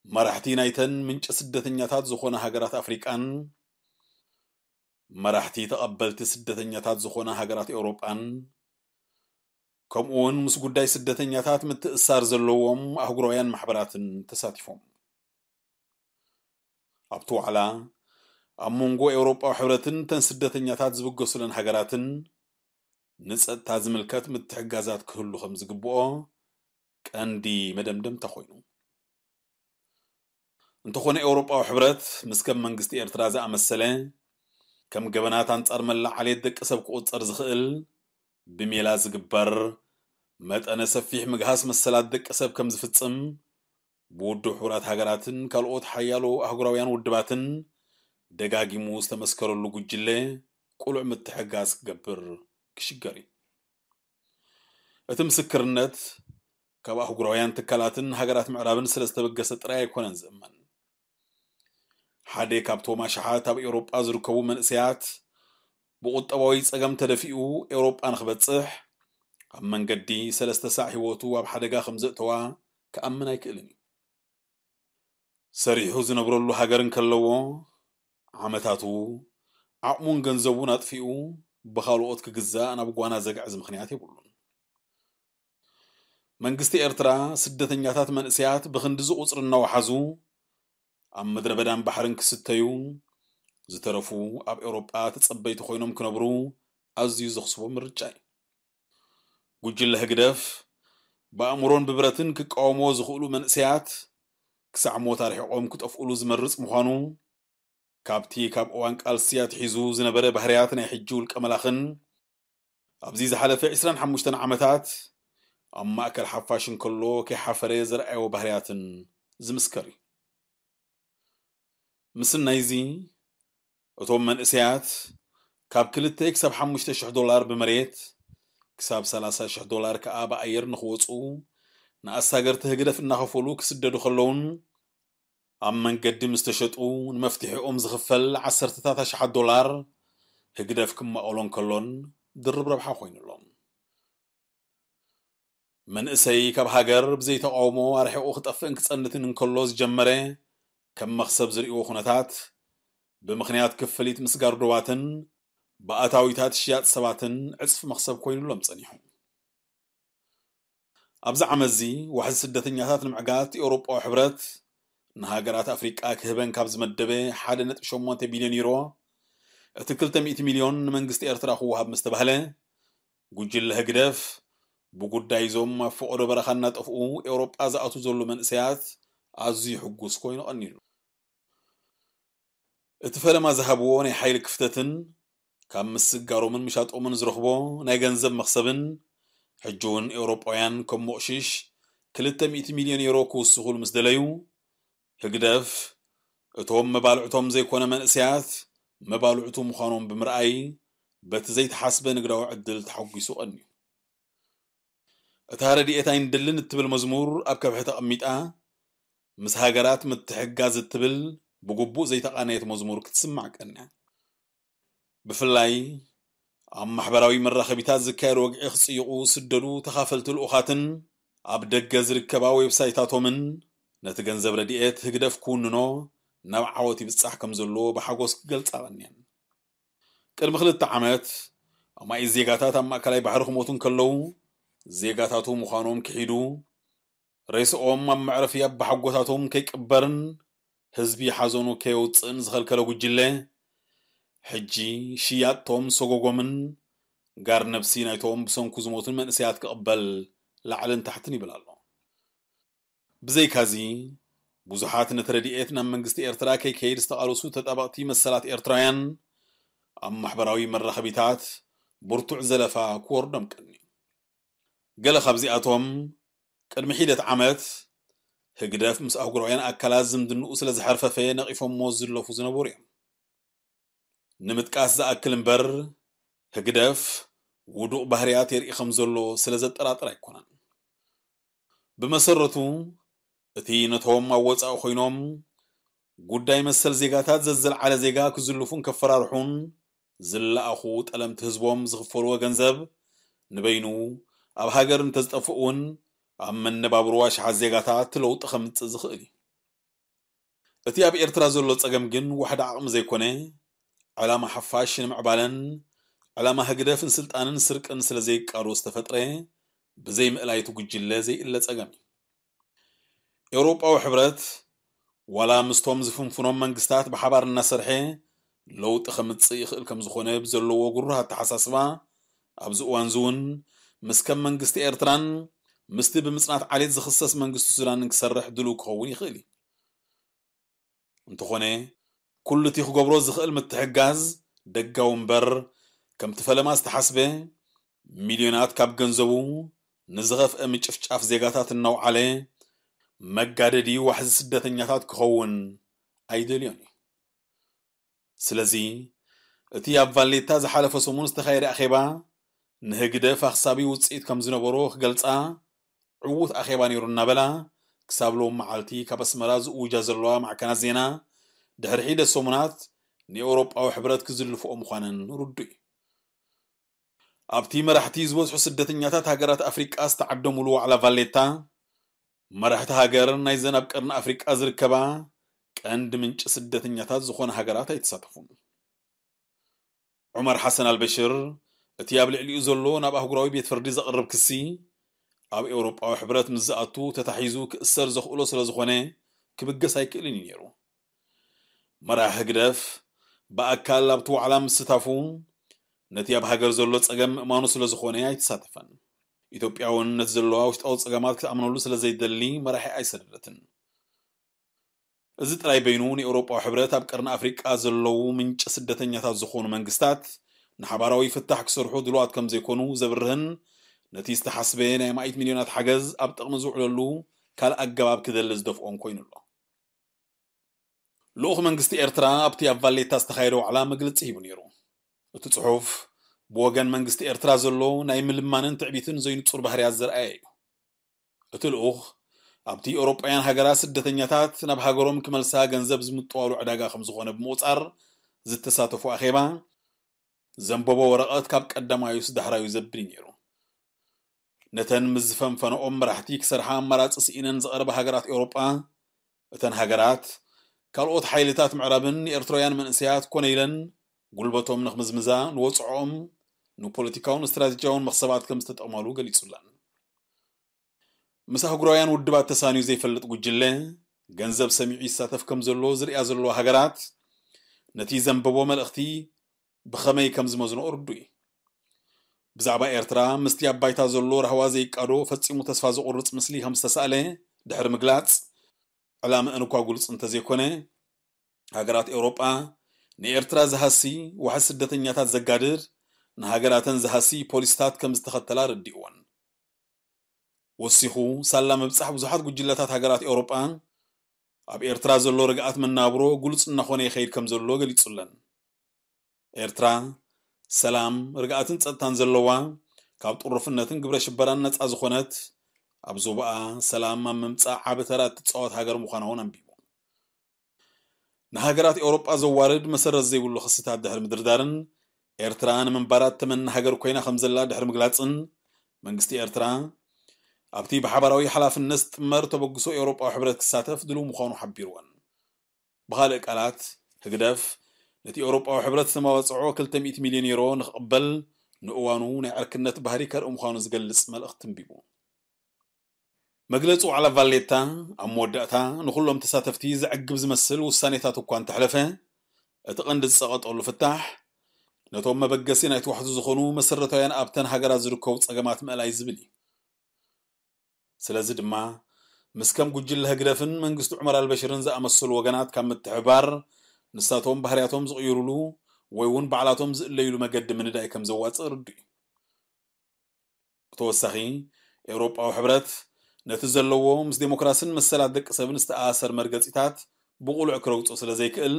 መራሕቲ ናይተን ምንጪ ስደተኛታት ዝኾነ ሃገራት ኣፍሪቃን መራሕቲ ተቐበልቲ ስደተኛታት ዝኾነ ሃገራት ኤውሮጳን፣ ከምኡ እውን ምስ ጉዳይ ስደተኛታት ምትእሳር ዘለዎም ኣህጉራውያን ማሕበራትን ተሳቲፎም። ኣብቲ ዋዕላ፣ ኣብ መንጎ ኤውሮጳዊ ሕብረትን ተን ስደተኛታት ዝብገሱለን ሃገራትን ንጸጥታ ዝምልከት ምትሕግጋዛት ክህሉ ከም ዝግብኦ ቀንዲ መደምደምታ ኮይኑ። እንተኾነ፣ ኤውሮጳዊ ሕብረት ምስ ከም መንግስቲ ኤርትራ ዝኣመሰለ ከም ገበናት ኣንጻር መላእ ዓሌት ደቂ ሰብ ክቑጸር ዝኽእል ብሜላ ዝግበር መጠነ ሰፊሕ ምግሃስ መሰላት ደቂ ሰብ ከም ዝፍጽም ብውድብ ሕቡራት ሃገራትን ካልኦት ሓያሎ ኣህጉራውያን ውድባትን ደጋጊሙ ዝተመስከረሉ ጉጅለ ቁሉዕ ምትሕጋዝ ክገብር ክሽገር እዩ። እቲ ምስክርነት ካብ ኣህጉራውያን ትካላትን ሃገራት ምዕራብን ስለ ዝተበገሰ ጥራይ ኣይኮነን ዝእመን። ሓደ ካብቶም ኣሽሓት ኣብ ኤውሮጳ ዝርከቡ መንእሰያት ብቁጠባዊ ጸገም ተደፊኡ ኤውሮጳ ንኽበጽሕ ኣብ መንገዲ ሰለስተ ሳዕ ህይወቱ ኣብ ሓደጋ ከም ዘእተዋ ክኣምን ኣይክእልን እዩ። ሰሪሑ ዝነብረሉ ሃገር እንከለዎ ዓመታቱ ዓቕሙን ገንዘቡን ኣጥፊኡ ብኻልኦት ክግዛእ ናብ ጓና ዘግዕዝ ምኽንያት የብሉን። መንግስቲ ኤርትራ ስደተኛታት መንእሰያት ብኽንድዚ ቁጽሪ እናወሓዙ ኣብ ምድረ በዳን ባሕርን ክስተዩ ዝተረፉ ኣብ ኤውሮጳ ተጸበይቲ ኮይኖም ክነብሩ ኣዝዩ ዘኽስቦ ምርጫ እዩ። ጉጅለ ህግደፍ ብኣእምሮን ብብረትን ክቃወሞ ዝኽእሉ መንእሰያት ክሳዕ ሞት ኣርሒቖም ክጠፍኡሉ ዝመርጽ ምዃኑ ካብቲ ካብ እዋን ቃልሲ ኣትሒዙ ዝነበረ ባህርያት ናይ ሕጂ ውልቀ መላኽን ኣብዚ ዝሓለፈ ዕስራን ሓሙሽተን ዓመታት ኣብ ማእከል ሓፋሽ እንከሎ ከይሓፈረ ዘርኣዮ ባህርያትን ዝምስከር እዩ። ምስናይዚ እቶም መንእሰያት ካብ ክልተ ክሳብ ሓሙሽተ ሽሕ ዶላር ብመሬት ክሳብ ሰላሳ ሽሕ ዶላር ከኣ ብኣየር ንኽወጹ ንኣሳገርቲ ህግደፍ እናኸፈሉ ክስደዱ ከለውን ኣብ መንገዲ ምስ ተሸጡ ንመፍትሒኦም ዝኽፈል ዓሰርተታት ኣሽሓት ዶላር ህግደፍ ክማቐሎ እንከሎን ድርብ ረብሓ ኮይኑሎም። መንእሰይ ካብ ሃገር ብዘይተቃውሞ ኣርሒቑ ክጠፍእን ክጸንትን እንከሎ ዝጀመረ ከም መኽሰብ ዝርእይዎ ኩነታት ብምኽንያት ክፍሊት ምስጋር ዶባትን ብኣታዊታት ሽያጥ ሰባትን ዕጽፊ መኽሰብ ኮይኑሎም ጸኒሑ። ኣብዚ ዓመትዚ ዋሕዚ ስደተኛታት ንምዕጋት ኤውሮጳዊ ሕብረት ንሃገራት ኣፍሪቃ ክህበን ካብ ዝመደበ ሓደ ነጥቢ ሸሞንተ ቢልዮን ዩሮ እቲ ክልተ ሚእቲ ሚልዮን ንመንግስቲ ኤርትራ ክወሃብ ምስ ተባህለ ጉጅለ ህግደፍ ብጉዳይ እዞም ኣብ ፈቐዶ በረኻ እናጠፍኡ ኤውሮጳ ዝኣትዉ ዘለዉ መንእሰያት ኣዝዩ ሕጉስ ኮይኑ ቀኒሉ። እቲ ፈለማ ዝሃብዎ ናይ ሓይሊ ክፍተትን ካብ ምስጋሮምን ምሻጦምን ዝረኽቦ ናይ ገንዘብ መኽሰብን ሕጂ እውን ኤውሮጳውያን ከም ሞቕሽሽ ክልተ ሚእቲ ሚልዮን ዩሮ ክውስኹሉ ምስ ደለዩ ህግደፍ እቶም መባልዕቶም ዘይኮነ መንእሰያት መባልዕቱ ምዃኖም ብምርኣይ በቲ ዘይተሓስበ ንግዳዊ ዕድል ተሓጒሱ ቀንዩ። እታ ረድኤት ኣይንደልን እትብል መዝሙር ኣብ ከብሒ ተቐሚጣ ምስ ሃገራት ምትሕጋዝ እትብል ብግቡእ ዘይተቓነየት መዝሙር ክትስማዕ ቀንያ። ብፍላይ ኣብ ማሕበራዊ መራኸቢታት ዝካየድ ወግዒ ክጽይቑ ዝስደዱ ተኻፈልቲ ልኡኻትን ኣብ ደገ ዝርከባ ዌብሳይታቶምን ነቲ ገንዘብ ረድኤት ህግደፍ ክውንኖ ናብ ዓወት ይብጻሕ ከም ዘሎ ብሓጎስ ክገልጻ ቀንየን። ቅድሚ ክልተ ዓመት ኣማኢት ዜጋታት ኣብ ማእከላይ ባሕሪ ክሞቱ እንከለዉ ዜጋታቱ ምዃኖም ክሒዱ ሬስኦም ኣብ መዕረፊ ኣባሓጎታቶም ከይቅበርን ህዝቢ ሓዘኑ ከየውፅእን ዝኸልከለ ጉጅለ ሕጂ ሽያጥቶም ሰጎጎምን ጋር ነብሲ ናይቶም ብሰንኩ ዝሞቱን መንእሰያት ክቕበል ላዕልን ታሕትን ይብል ኣሎ። ብዘይካዚ ብዙሓት ነቲ ረድኤት ናብ መንግስቲ ኤርትራ ከይከይድ ዝተቓለሱ ተጣበቕቲ መሰላት ኤርትራውያን ኣብ ማሕበራዊ መራኸቢታት ብርቱዕ ዘለፋ ክወርዶም ቀኒ። ገለ ካብዚኣቶም ቅድሚ ሒደት ዓመት ህግደፍ ምስ ኣህጉራውያን ኣካላት ዝምድንኡ ስለ ዝሐርፈፈ ነቒፎሞ ዝለፉ ዝነበሩ እዮም። ንምጥቃስ ዝኣክል እምበር ህግደፍ ውዱቕ ባህርያት የርኢ ከም ዘሎ ስለ ዘጠራጥር ኣይኮነን። ብመሰረቱ እቲ ነቶም ኣብ ወጻኢ ኮይኖም ጉዳይ መሰል ዜጋታት ዘዘልዓለ ዜጋ ክዝልፉን ከፈራርሑን ዝለኣኹ ጠለምቲ ህዝቦም ዝኽፈልዎ ገንዘብ ንበይኑ ኣብ ሃገር እንተዝጠፍእ እውን ኣብ መነባብሮ ኣሽሓት ዜጋታት ለውጢ ከምጽእ ዝኽእል እዩ። እቲ ኣብ ኤርትራ ዘሎ ጸገም ግን ዋሕዲ ዓቕሚ ዘይኮነ ዕላማ ሓፋሽ ንምዕባለን ዕላማ ህግደፍ ንስልጣንን ስርቅን ስለ ዘይቃዶ ዝተፈጥረ ብዘይ ምእላይ እቲ ጉጅለ ዘይእለ ጸገም እዩ። ኤውሮጳዊ ሕብረት ዋላ ምስቶም ዝፍንፍኖም መንግስታት ብሓባር እናሰርሐ ለውጢ ከምጽእ ይኽእል ከም ዝኾነ ብዘለዎ ግሩህ ኣተሓሳስባ ኣብዚ እዋንዚ እውን ምስ ከም መንግስቲ ኤርትራን ምስቲ ብምጽናት ዓሌት ዝኽሰስ መንግስቲ ሱዳንን ክሰርሕ ድልው ክኸውን ይኽእል እዩ። እንተኾነ፣ ኩሉ እቲ ክገብሮ ዝኽእል ምትሕጋዝ ደጋዊ እምበር፣ ከምቲ ፈለማ ዝተሓስበ፣ ሚልዮናት ካብ ገንዘቡ ንዝኸፍአ ምጭፍጫፍ ዜጋታት እናውዓለ፣ መጋደዲ ዋሕዚ ስደተኛታት ክኸውን ኣይደልዮን እዩ። ስለዚ፣ እቲ ኣብ ቫሌታ ዝሓለፈ ሰሙን ዝተኻየደ ኣኼባ፣ ንህግደፍ ኣኽሳቢ ውጽኢት ከም ዝነበሮ ክገልጻ፣ ዕዉት ኣኼባ ነይሩ እናበላ፣ ክሳብ ሎም መዓልቲ ካብ ኣስመራ ዝእውጃ ዘለዋ ማዕከናት ዜና፣ ድሕሪ ሒደት ሰሙናት ንኤውሮጳዊ ሕብረት ክዝልፍኦ ምዃነን ርዱእ እዩ። ኣብቲ መራሕቲ ዝበዝሑ ስደተኛታት ሃገራት ኣፍሪቃ ዝተዓደሙሉ ዋዕላ ቫሌታ፣ መራሕቲ ሃገር ናይዘን ኣብ ቀርኒ ኣፍሪቃ ዝርከባ ቀንዲ ምንጪ ስደተኛታት ዝኾነ ሃገራት ኣይተሳተፉን። ዑመር ሓሰን ኣልበሽር፣ እቲ ኣብ ልዕሊኡ ዘሎ ናብ ኣህጉራዊ ቤት ፍርዲ ዘቕርብ ክሲ፣ ኣብ ኤውሮጳዊ ሕብረት ምስ ዝኣቱ ተታሒዙ ክእሰር ዘኽእሎ ስለ ዝኾነ፣ ክብገስ ኣይክእልን እዩ ነይሩ። መራሒ ህግደፍ ብኣካል ኣብቲ ዋዕላ ምስታፉ፣ ነቲ ኣብ ሃገር ዘሎ ጸገም ምእማኑ ስለ ዝኾነ ኣይተሳተፈን። ኢትዮጵያ እውን ነቲ ዘለዋ ውሽጣዊ ጸገማት ክትኣምነሉ ስለ ዘይደሊ መራሒ ኣይሰደደትን። እዚ ጥራይ በይኑ ንኤውሮጳዊ ሕብረት ኣብ ቀርኒ ኣፍሪቃ ዘለዉ ምንጪ ስደተኛታት ዝኾኑ መንግስታት ንሓባራዊ ፍታሕ ክሰርሑ ድሉዋት ከም ዘይኮኑ ዘብርህን ነቲ ዝተሓስበ ናይ ኣማኢት ሚልዮናት ሓገዝ ኣብ ጥቕሚ ዝውዕለሉ ካልእ ኣገባብ ክደሊ ዝደፍኦን ኮይኑ ኣሎ። ልኡኽ መንግስቲ ኤርትራ ኣብቲ ኣብ ቫሌታ ዝተኻየደ ዋዕላ መግለጺ ሂቡ ነይሩ። እቲ ጽሑፍ ብወገን መንግስቲ ኤርትራ ዘሎ ናይ ምልማንን ትዕቢትን ዘይንጹር ባህርያት ዘርኣየ እዩ። እቲ ልኡኽ ኣብቲ ኤውሮጳውያን ሃገራት ስደተኛታት ናብ ሃገሮም ክመልሳ ገንዘብ ዝምጥዋሉ ዕዳጋ ከም ዝኾነ ብምቑጻር ዝተሳተፉ ኣኼባ ዘንበቦ ወረቐት ካብ ቀዳማዩስ ዳሕራዩ ዘብል እዩ ነይሩ። ነተን ምስ ዝፈንፈነኦም መራሕቲ ክሰርሓ ኣማራጺ ስኢነን ዝቐረባ ሃገራት ኤውሮጳ፣ እተን ሃገራት ካልኦት ሓይልታት ምዕራብን ንኤርትራውያን መንእሰያት ኮነ ኢለን ጉልበቶም ንኽምዝምዛ ንወጽዖኦም ንፖለቲካውን ስትራቴጂያውን መኽሰባት ከም ዝተጠቕማሉ ገሊጹለን። ምስ ኣህጉራውያን ውድባት ተሳንዩ ዘይፈልጥ ጉጅለ፣ ገንዘብ ሰሚዑ ይሳተፍ ከም ዘሎ ዝርእያ ዘለዋ ሃገራት፣ ነቲ ዘንበቦ መልእኽቲ ብኸመይ ከም ዝመዝኖ ርዱእ እዩ። ብዛዕባ ኤርትራ፣ ምስቲ ኣብ ባይታ ዘሎ ራህዋ ዘይቃዶ ፈጺሙ ተስፋ ዘቑርጽ ምስሊ ከም ዝተሳእለ ድሕሪ ምግላጽ፣ ዕላምአን እኳ ግሉጽ እንተዘይኮነ፣ ሃገራት ኤውሮጳ ንኤርትራ ዝሃሲ ዋሕዚ ስደተኛታት ዘጋድድ፣ ንሃገራተን ዝሃሲ ፖሊስታት ከም ዝተኸተላ ኣረዲእወን። ወሲኹ፣ ሳላ ምብጻሕ ብዙሓት ጉጅለታት ሃገራት ኤውሮጳ፣ ኣብ ኤርትራ ዘሎ ርግኣት መናብሮ ግሉጽ እናኾነ ይኸይድ ከም ዘሎ ገሊጹለን። ኤርትራ፣ ሰላም፣ ርግኣትን ጸጥታን ዘለዋ፣ ካብ ጥሩፍነትን ግብረ ሽበራን ነጻ ዝኾነት፣ ኣብ ዞባኣ ሰላም ኣብ ምምጻእ ዓቢ ተራ እትጻወት ሃገር ምዃና እውን ኣንቢቡ። ንሃገራት ኤውሮጳ ዘዋርድ መሰረት ዘይብሉ ክስታት ድሕሪ ምድርዳርን፣ ኤርትራ ንምንባራ እተመኒ ሃገር ኮይና ከም ዘላ ድሕሪ ምግላጽን፣ መንግስቲ ኤርትራ ኣብቲ ብሓባራዊ ሓላፍነት ዝጥመር ተበግሶ ኤውሮጳዊ ሕብረት ክሳተፍ ድሉው ምዃኑ ሓቢርወን። ብኻልእ ቃላት፣ ህግደፍ ነቲ ኤውሮጳዊ ሕብረት ዝተመባጽዖ ክልተ ሚእቲ ሚልዮን ዩሮ ንኽቕበል፣ ንእዋኑ ናይ ዕርክነት ባህሪ ከርኢ ምዃኑ ዝገልጽ መልእኽቲ ኣንቢቡ። መግለጺ ዋዕላ ቫሌታ ኣብ መወዳእታ ንኹሎም ተሳተፍቲ ዘዕግብ ዝመስል ውሳኔታት እኳ እንተሕለፈ፣ እቲ ቀንዲ ዝጸቐጠሉ ፍታሕ ነቶም መበገሲ ናይቲ ዋሕዚ ዝኾኑ መሰረታውያን ኣብተን ሃገራት ዝርከቡ ጸገማት ምእላይ ዝብል እዩ። ስለዚ ድማ፣ ምስ ከም ጉጅለ ህግደፍን መንግስቲ ዑመር ኣልበሽርን ዝኣመሰሉ ወገናት ካብ ምትሕብባር፣ ንሳቶም ባህርያቶም ዝቕይሩሉ ወይ እውን ባዕላቶም ዝእለዩሉ መገዲ ምንዳይ ከም ዘዋጽእ ርዱእ እዩ። ብተወሳኺ፣ ኤውሮጳዊ ሕብረት ነቲ ዘለዎ ምስ ዴሞክራስን መሰላት ደቂ ሰብን ዝተኣሳሰር መርገጺታት ብቕሉዕ ክረግጾ ስለ ዘይክእል፣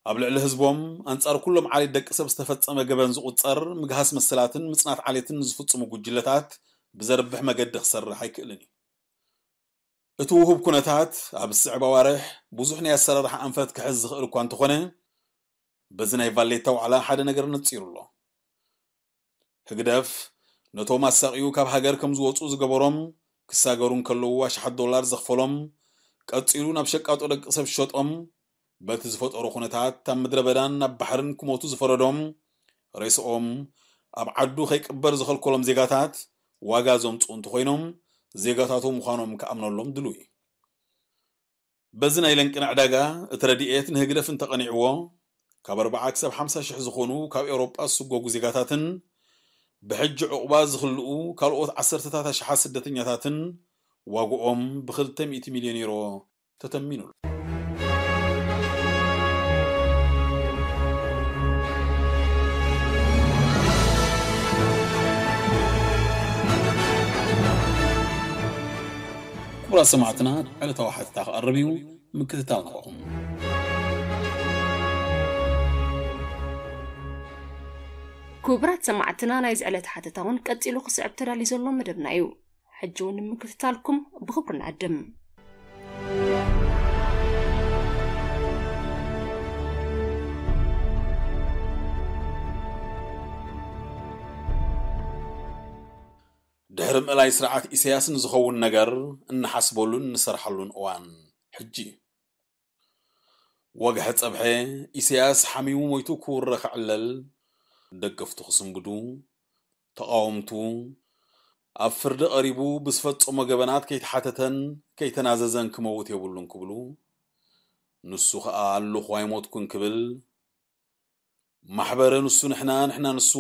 ኣብ ልዕሊ ህዝቦም ኣንጻር ኩሎም ዓሌት ደቂ ሰብ ዝተፈጸመ ገበን ዝቑጸር ምግሃስ መሰላትን ምጽናት ዓሌትን ንዝፍጽሙ ጉጅለታት ብዘርብሕ መገዲ ክሰርሕ ኣይክእልን እዩ። እቲ ውሁብ ኩነታት ኣብ ዝስዕብ ኣዋርሕ ብዙሕ ናይ ኣሰራርሓ ኣንፈት ክሕዝ ዝኽእል እኳ እንተኾነ፣ በዚ ናይ ቫሌታ ዋዕላ ሓደ ነገር ነጺሩ ኣሎ። ህግደፍ ነቶም ኣሳቕዩ ካብ ሃገር ከም ዝወጹ ዝገበሮም፣ ክሳገሩ እንከለዉ ኣሽሓት ዶላር ዘኽፈሎም፣ ቀጺሉ ናብ ሸቃጦ ደቂ ሰብ ዝሸጦም፣ በቲ ዝፈጠሮ ኩነታት ኣብ ምድረ በዳን ኣብ ባሕርን ክሞቱ ዝፈረዶም፣ ሬስኦም ኣብ ዓዱ ከይቅበር ዝኸልከሎም ዜጋታት ዋጋ ዘምጽኡ እንተኾይኖም፣ ዜጋታቱ ምዃኖም ክኣምነሎም ድሉው እዩ። በዚ ናይ ለንቅነ ዕዳጋ እቲ ረድኤት ንህግደፍ እንተቐኒዕዎ፣ ካብ ኣርብዓ ክሳብ ሓምሳ ሽሕ ዝኾኑ ካብ ኤውሮጳ ዝስጎጉ ዜጋታትን ብሕጂ ዕቑባ ዝኽልኡ ካልኦት ዓሰርተታት ኣሽሓት ስደተኛታትን ዋግኦም ብኽልተ ሚእቲ ሚልዮን ዩሮ ተተሚኑሉ። ክቡራት ሰማዕትና፣ ዕለታዊ ሓተታ ክቐርብ እዩ፣ ምክትታል ንኸኹም። ክቡራት ሰማዕትና፣ ናይዚ ዕለት ሓተታ እውን ቀጺሉ ክስዕብ ተዳልዩ ዘሎ መደብና እዩ። ሕጂ እውን ንምክትታልኩም ብኽብሪ ንዕድም። ድሕሪ ምእላይ ስርዓት ኢሳያስ ንዝኸውን ነገር እንሓስበሉን እንሰርሓሉን እዋን ሕጂ እዩ። ወግሐ ጸብሐ ኢሳያስ ሓሚሙ ሞይቱ ክውረ ክዕለል፣ ደገፍቱ ክስንብዱ፣ ተቓወምቱ ኣብ ፍርዲ ቀሪቡ ብዝፈጸሞ ገበናት ከይተሓተተን ከይተናዘዘን ክመውት የብሉን ክብሉ፣ ንሱ ኸኣ ኣለኹ ኣይሞትኩን ክብል፣ ማሕበረ ንሱ ንሕና ንሕና ንሱ፣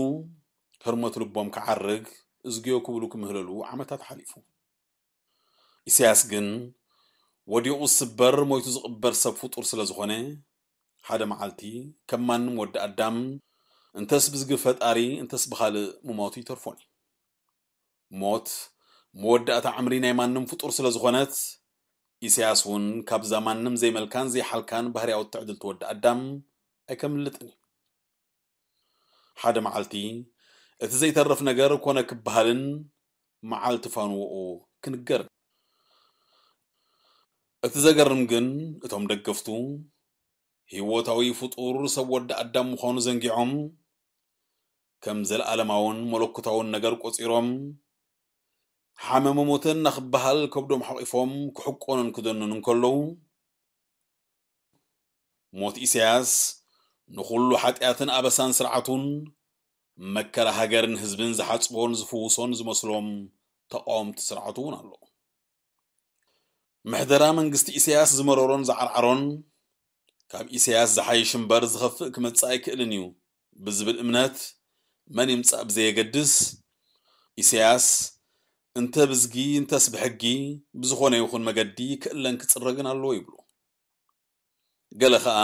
ህርመት ልቦም ክዓርግ እዝግዮ ክብሉ ክምህለሉ ዓመታት ሓሊፉ። ኢሳያስ ግን ወዲቑ ዝስበር ሞይቱ ዝቕበር ሰብ ፍጡር ስለ ዝኾነ፣ ሓደ መዓልቲ ከም ማንም ወዲ ኣዳም እንተስ ብዝግብ ፈጣሪ እንተስ ብኻልእ ምሞቱ ይተርፎን እዩ። ሞት መወዳእታ ዕምሪ ናይ ማንም ፍጡር ስለ ዝኾነት፣ ኢሳያስ እውን ካብዛ ማንም ዘይመልካን ዘይሓልካን ባህርያዊ ትዕድልቲ ወዲ ኣዳም ኣይከምልጥን እዩ። ሓደ መዓልቲ እቲ ዘይተርፍ ነገር ኮነ ክበሃልን መዓልቲ ፋንውኡ ክንገርን። እቲ ዘገርም ግን እቶም ደገፍቱ ህይወታዊ ፍጡር ሰብ ወዲ ኣዳም ምዃኑ ዘንጊዖም ከም ዘለኣለማውን መለኮታውን ነገር ቆጺሮም ሓመመ ሞተ እናኽበሃል ከብዶም ሓቒፎም ክሕቆኑን ክደኑን እንከለዉ ሞት ኢሳያስ ንኹሉ ሓጢኣትን ኣበሳን ስርዓቱን መከራ ሃገርን ህዝብን ዝሓጽቦን ዝፍውሶን ዝመስሎም ተቓወምቲ ስርዓቱ እውን ኣለዉ። ምሕደራ መንግስቲ ኢሳያስ ዝመረሮን ዝዓርዓሮን ካብ ኢሳያስ ዝሓይሽ እምበር ዝኸፍእ ክመጽእ ኣይክእልን እዩ ብዝብል እምነት መን ይምጻእ ብዘየገድስ ኢሳያስ እንተ ብዝጊ እንተስ ብሕጊ ብዝኾነ ይኹን መገዲ ክእለን ክጽረግን ኣለዎ ይብሉ። ገለ ኸኣ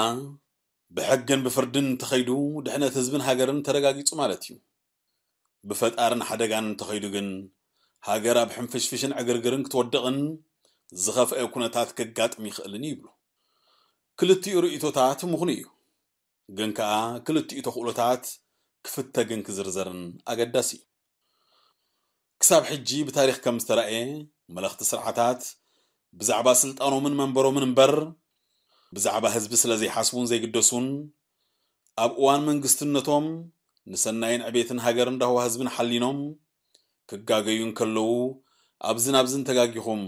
ብሕግን ብፍርድን እንተኸይዱ ድሕነት ህዝብን ሃገርን ተረጋጊጹ ማለት እዩ። ብፈጣርን ሓደጋን እንተኸይዱ ግን ሃገር ኣብ ሕንፍሽፍሽን ዕግርግርን ክትወድቕን ዝኸፍአ ኩነታት ከጋጥም ይኽእልን ይብሉ። ክልቲኡ ርእይቶታት ምኹኑ እዩ። ግን ከኣ ክልቲኡ ተኽእሎታት ክፍተግን ክዝርዘርን ኣገዳሲ እዩ። ክሳብ ሕጂ ብታሪኽ ከም ዝተራእየ መለኽቲ ስርዓታት ብዛዕባ ስልጣኖምን መንበሮምን እምበር ብዛዕባ ህዝቢ ስለ ዘይሓስቡን ዘይግደሱን ኣብ እዋን መንግስትነቶም ንሰናይን ዕቤትን ሃገርን ራህዋ ህዝብን ሓሊኖም ክጋገዩ እንከለዉ ኣብዝን ኣብዝን ተጋጊኹም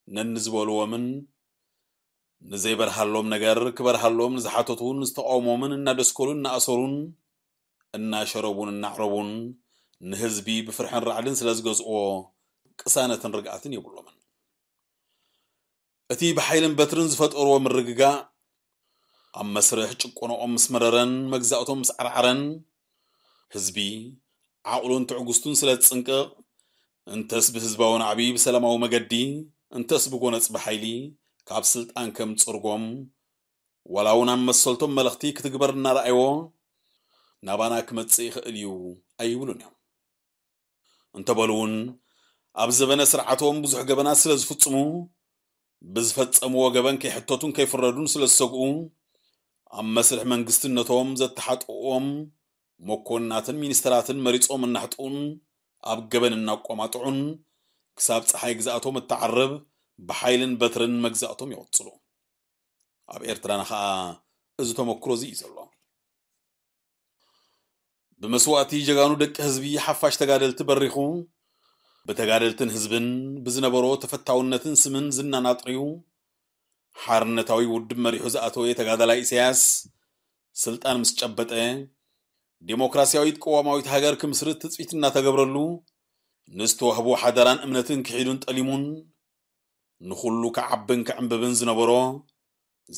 ነንዝበልዎምን ንዘይበርሃሎም ነገር ክበርሃሎም ንዝሓተቱን ዝተቃውሞምን እናደስከሉ እናኣሰሩን እናሸረቡን እናዕረቡን ንህዝቢ ብፍርሕን ራዕድን ስለ ዝገዝእዎ ቅሳነትን ርግኣትን የብሎምን። እቲ ብሓይልን በትርን ዝፈጠርዎ ምርግጋእ ኣብ መስርሕ ጭቆኖኦም ምስ መረረን መግዛእቶም ምስ ዓርዓረን ህዝቢ ዓቕሉን ትዕግስቱን ስለ ዝጽንቅቕ እንተስ ብህዝባዊ ናዕቢ ብሰላማዊ መገዲ እንተስ ብጎነጽ ብሓይሊ ካብ ስልጣን ከም ጽርጎም ዋላ እውን ኣብ መሰልቶም መለኽቲ ክትግበር እናረኣይዎ ናባና ክመጽእ ይኽእል እዩ ኣይብሉን እዮም። እንተበሉ እውን ኣብ ዘበነ ስርዓቶም ብዙሕ ገበናት ስለ ዝፍጽሙ ብዝፈጸምዎ ገበን ከይሕተቱን ከይፍረዱን ስለ ዝሰግኡ ኣብ መስርሕ መንግስትነቶም ዘተሓጥዎም መኮንናትን ሚኒስተራትን መሪጾም እናሕጥኡን ኣብ ገበን እናቋማጥዑን ክሳብ ፀሓይ ግዝኣቶም እትዓርብ ብሓይልን በትርን መግዛእቶም ይቕጽሉ። ኣብ ኤርትራና ኸኣ እዚ ተመክሮ እዚ እዩ ዘሎ። ብመስዋእቲ ጀጋኑ ደቂ ህዝቢ ሓፋሽ ተጋደልቲ በሪኹ ብተጋደልትን ህዝብን ብዝነበሮ ተፈታውነትን ስምን ዝናን ኣጥርዩ ሓርነታዊ ውድብ መሪሑ ዝኣተወ ተጋዳላይ ኢሳያስ ስልጣን ምስ ጨበጠ ዴሞክራሲያዊት ቅዋማዊት ሃገር ክምስርት ትጽቢት እናተገብረሉ ንዝተዋህቦ ሓደራን እምነትን ክሒዱን ጠሊሙን ንኹሉ ክዓብን ክዕንብብን ዝነበሮ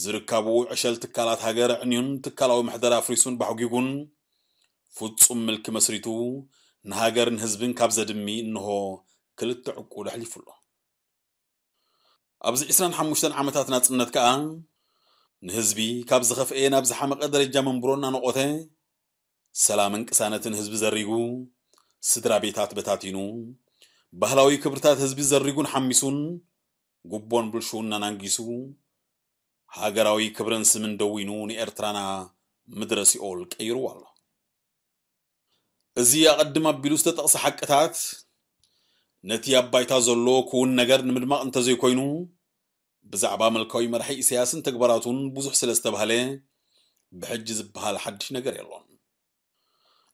ዝርካቡ ዕሸል ትካላት ሃገር ኣዕንዩን ትካላዊ ምሕደራ ኣፍሪሱን ባሕጒጉን ፍጹም ምልኪ መስሪቱ ንሃገርን ህዝብን ካብ ዘድሚ እንሆ ክልተ ዕቁድ ኣሕሊፉ ኣሎ። ኣብዚ ዕስራን ሓሙሽተን ዓመታት ናጽነት ከኣ ንህዝቢ ካብ ዝኸፍኤ ናብ ዝሓመቐ ደረጃ መንብሮ እናነቖተ ሰላምን ቅሳነትን ህዝቢ ዘሪጉ ስድራ ቤታት በታቲኑ ባህላዊ ክብርታት ህዝቢ ዘሪጉን ሓሚሱን ጉቦን ብልሽውናን ኣንጊሱ፣ ሃገራዊ ክብርን ስምን ደዊኑ ንኤርትራና ምድረ ሲኦል ቀይርዋ ኣሎ። እዚ ኣቐድም ኣቢሉ ዝተጠቕሰ ሓቅታት ነቲ ኣብ ባይታ ዘሎ ክውን ነገር ንምድማቕ እንተዘይኮይኑ፣ ብዛዕባ መልካዊ መራሒ ኢሳያስን ተግባራቱን ብዙሕ ስለ ዝተባህለ፣ ብሕጂ ዝበሃል ሓድሽ ነገር የሎን።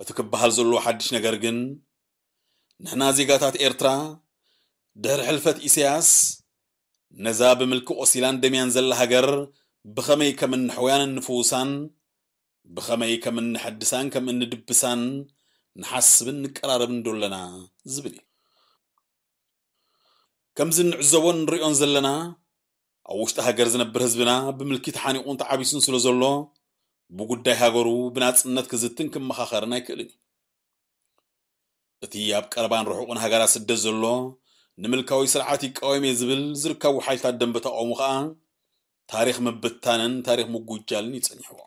እቲ ክበሃል ዘለዎ ሓድሽ ነገር ግን፣ ንሕና ዜጋታት ኤርትራ፣ ድሕሪ ሕልፈት ኢሳያስ፣ ነዛ ብምልኪ ቆሲላን ደምያን ዘላ ሃገር ብኸመይ ከም እንሕውያን እንፍውሳን፣ ብኸመይ ከም እንሐድሳን ከም እንድብሳን ንሓስብን ንቀራረብን ዶ ኣለና ዝብል እዩ። ከምዚ እንዕዘቦን ንሪኦን ዘለና፣ ኣብ ውሽጢ ሃገር ዝነብር ህዝብና ብምልኪ ተሓኒቑን ተዓቢሱን ስለ ዘሎ፣ ብጉዳይ ሃገሩ ብናጽነት ክዝትን ክመኻኸርን ኣይክእልን እዩ። እቲ ኣብ ቀረባን ርሑቕን ሃገራት ስደት ዘሎ፣ ንምልካዊ ስርዓት ይቃወም እየ ዝብል ዝርከቡ ሓይልታት ደንበ ተቃውሞ ከኣ፣ ታሪኽ ምብታንን ታሪኽ ምጉጃልን እዩ ጸኒሕዎ።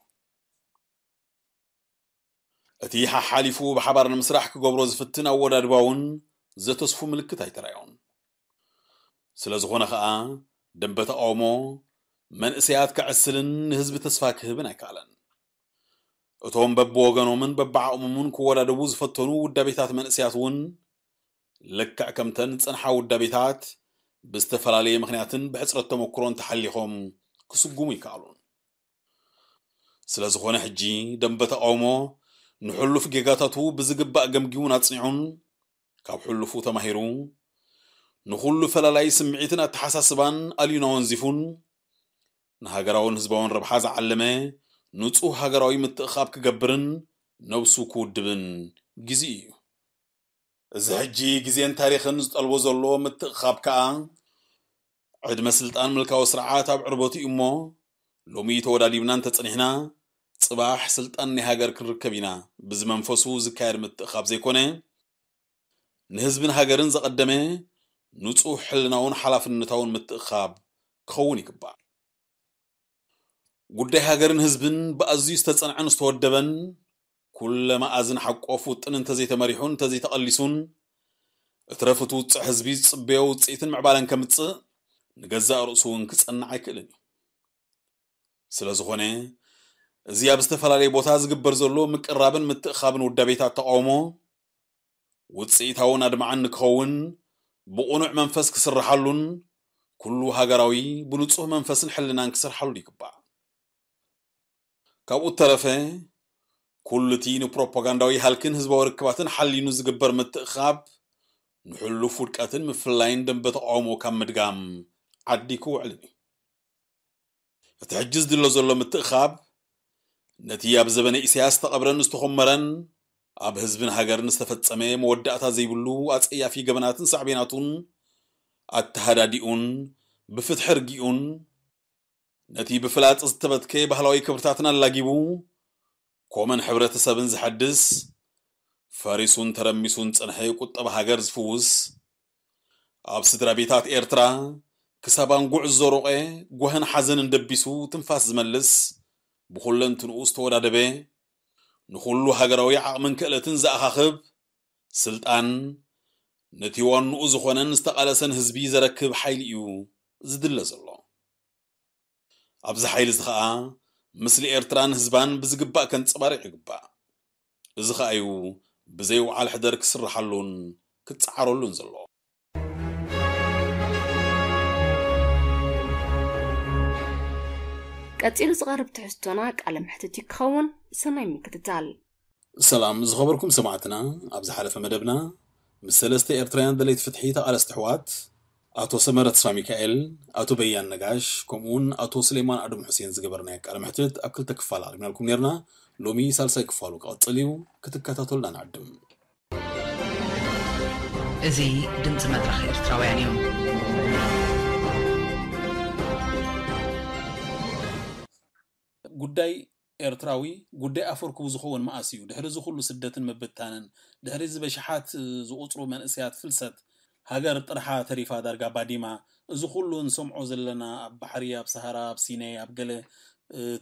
እቲ ሓሓሊፉ ብሓባር ንምስራሕ ክገብሮ ዝፍትን ኣወዳድባ እውን ዘተስፉ ምልክት ኣይተራእዮን። ስለ ዝኾነ ኸኣ፣ ደንበ ተቃውሞ መንእሰያት ከዕስልን ንህዝቢ ተስፋ ክህብን ኣይከኣለን። እቶም በብወገኖምን በብዓቕሞምን ክወዳደቡ ዝፈተኑ ውዳቤታት መንእሰያት እውን፣ ልክዕ ከምተን ዝጸንሓ ውዳቤታት፣ ብዝተፈላለየ ምኽንያትን ብሕጽረት ተመክሮን ተሓሊኾም ክስጉሙ ይከኣሉን። ስለ ዝኾነ፣ ሕጂ ደንበ ተቃውሞ ንሕሉፍ ጌጋታቱ ብዝግባእ ገምጊሙን ኣጽኒዑን፣ ካብ ሕሉፉ ተማሂሩ፣ ንኹሉ ፈላላይ ስምዒትን ኣተሓሳስባን ኣልዩን ኣወንዚፉን፣ ንሃገራውን ህዝባውን ረብሓ ዝዓለመ ንጹህ ሃገራዊ ምትእኻብ ክገብርን ነብሱ ክውድብን ግዜኡ እዩ። እዚ ሕጂ ግዜን ታሪኽን ዝጠልቦ ዘሎ ምትእኻብ ከኣ፣ ዕድመ ስልጣን ምልካዊ ስርዓት ኣብ ዕርበቱ እዩ እሞ፣ ሎሚ ተወዳዲብና እንተጸኒሕና፣ ጽባሕ ስልጣን ናይ ሃገር ክንርከብ ኢና ብዝመንፈሱ ዝካየድ ምትእኻብ ዘይኮነ፣ ንህዝብን ሃገርን ዘቐደመ ንጹህ ሕልናውን ሓላፍነታውን ምትእኻብ ክኸውን ይግባእ። ጉዳይ ሃገርን ህዝብን ብኣዝዩ ዝተጸንዐን ዝተወደበን፣ ኩለ መኣዝን ሓቆፍ ውጥን እንተዘይተመሪሑን እንተዘይተቐሊሱን፣ እትረፍ እቲ ውጽዕ ህዝቢ ዝጽበዮ ውጽኢትን ምዕባለን ከምጽእ ንገዛእ ርእሱ እውን ክጸንዕ ኣይክእልን እዩ። ስለ ዝኾነ፣ እዚ ኣብ ዝተፈላለየ ቦታ ዝግበር ዘሎ ምቅራብን ምትእኻብን ውዳቤታት ተቃውሞ፣ ውጽኢታውን ኣድማዕን ንክኸውን ብቕኑዕ መንፈስ ክስርሓሉን፣ ኩሉ ሃገራዊ ብንጹህ መንፈስን ሕልናን ክሰርሓሉ ይግባእ። ካብኡ እተረፈ፣ ኩሉ እቲ ንፕሮፓጋንዳዊ ሃልክን ህዝባዊ ርክባትን ሓሊኑ ዝግበር ምትእኻብ፣ ንሕሉፍ ውድቀትን ምፍላይን ደንበ ተቃውሞ ካብ ምድጋም ዓዲ ክውዕልን እዩ። እቲ ሕጂ ዝድሎ ዘሎ ምትእኻብ፣ ነቲ ኣብ ዘበነ ኢሳያስ ዝተቐብረን ዝተኾመረን፣ ኣብ ህዝብን ሃገርን ዝተፈጸመ መወዳእታ ዘይብሉ ኣጸያፊ ገበናትን ሳዕቤናቱን ኣተሃዳዲኡን ብፍትሒ ርጊኡን፣ ነቲ ብፍላጥ ዝተበትከ ባህላዊ ክብርታትን ኣላጊቡ፣ ኮመን ሕብረተሰብን ዝሐድስ፣ ፈሪሱን ተረሚሱን ጸንሐ ቁጠባ ሃገር ዝፍውስ፣ ኣብ ስድራ ቤታት ኤርትራ ክሳብ ኣንጉዕ ዝዘሮቐ ጓህን ሓዘንን ደቢሱ ትንፋስ ዝመልስ፣ ብኹለንትንኡ ዝተወዳደበ፣ ንኹሉ ሃገራዊ ዓቕምን ክእለትን ዘኣኻኽብ፣ ስልጣን ነቲ ዋንኡ ዝኾነን ዝተቓለሰን ህዝቢ ዘረክብ ሓይሊ እዩ ዝድለ ዘሎ። ኣብዚ ሓይሊ እዚ ኸኣ፣ ምስሊ ኤርትራን ህዝባን ብዝግባእ ከንጸባርቕ ይግባእ። እዚ ኸኣ እዩ ብዘይ ውዓል ሕደር ክስርሓሉን ክጸዓረሉን ዘለዎ። ቀጺሉ ዝቐርብ ትሕዝቶና ቃለ መሕትት እዩ ክኸውን። ሰናይ ምክትታል። ሰላም ዝኸበርኩም ሰማዕትና፣ ኣብ ዝሓለፈ መደብና ምስ ሰለስተ ኤርትራውያን ደለይቲ ፍትሒ ተቓለስቲ ኣሕዋት ኣቶ ሰመረ ተስፋሚካኤል፣ ኣቶ በያን ነጋሽ ከምኡውን ኣቶ ስሌማን ኣደም ሑሴን ዝገበርናዮ ቃለ መሕትት ኣብ ክልተ ክፋል ኣቕሪብናልኩም ነርና። ሎሚ ሳልሳይ ክፋሉ ክቕጽል እዩ፣ ክትከታተሉና ንዕድም። እዚ ድምፂ መድረኽ ኤርትራውያን እዩ። ጉዳይ ኤርትራዊ ጉዳይ ኣፈርክቡ ዝኸውን መኣስ እዩ? ድሕሪ እዚ ኩሉ ስደትን ምብታንን፣ ድሕሪ እዚ በሽሓት ዝቑጽሩ መንእሰያት ፍልሰት፣ ሃገር ጥርሓ ተሪፋ ዳርጋ ባዲማ፣ እዚ ኩሉ እንሰምዖ ዘለና ኣብ ባሕሪ፣ ኣብ ሰሃራ፣ ኣብ ሲናይ፣ ኣብ ገለ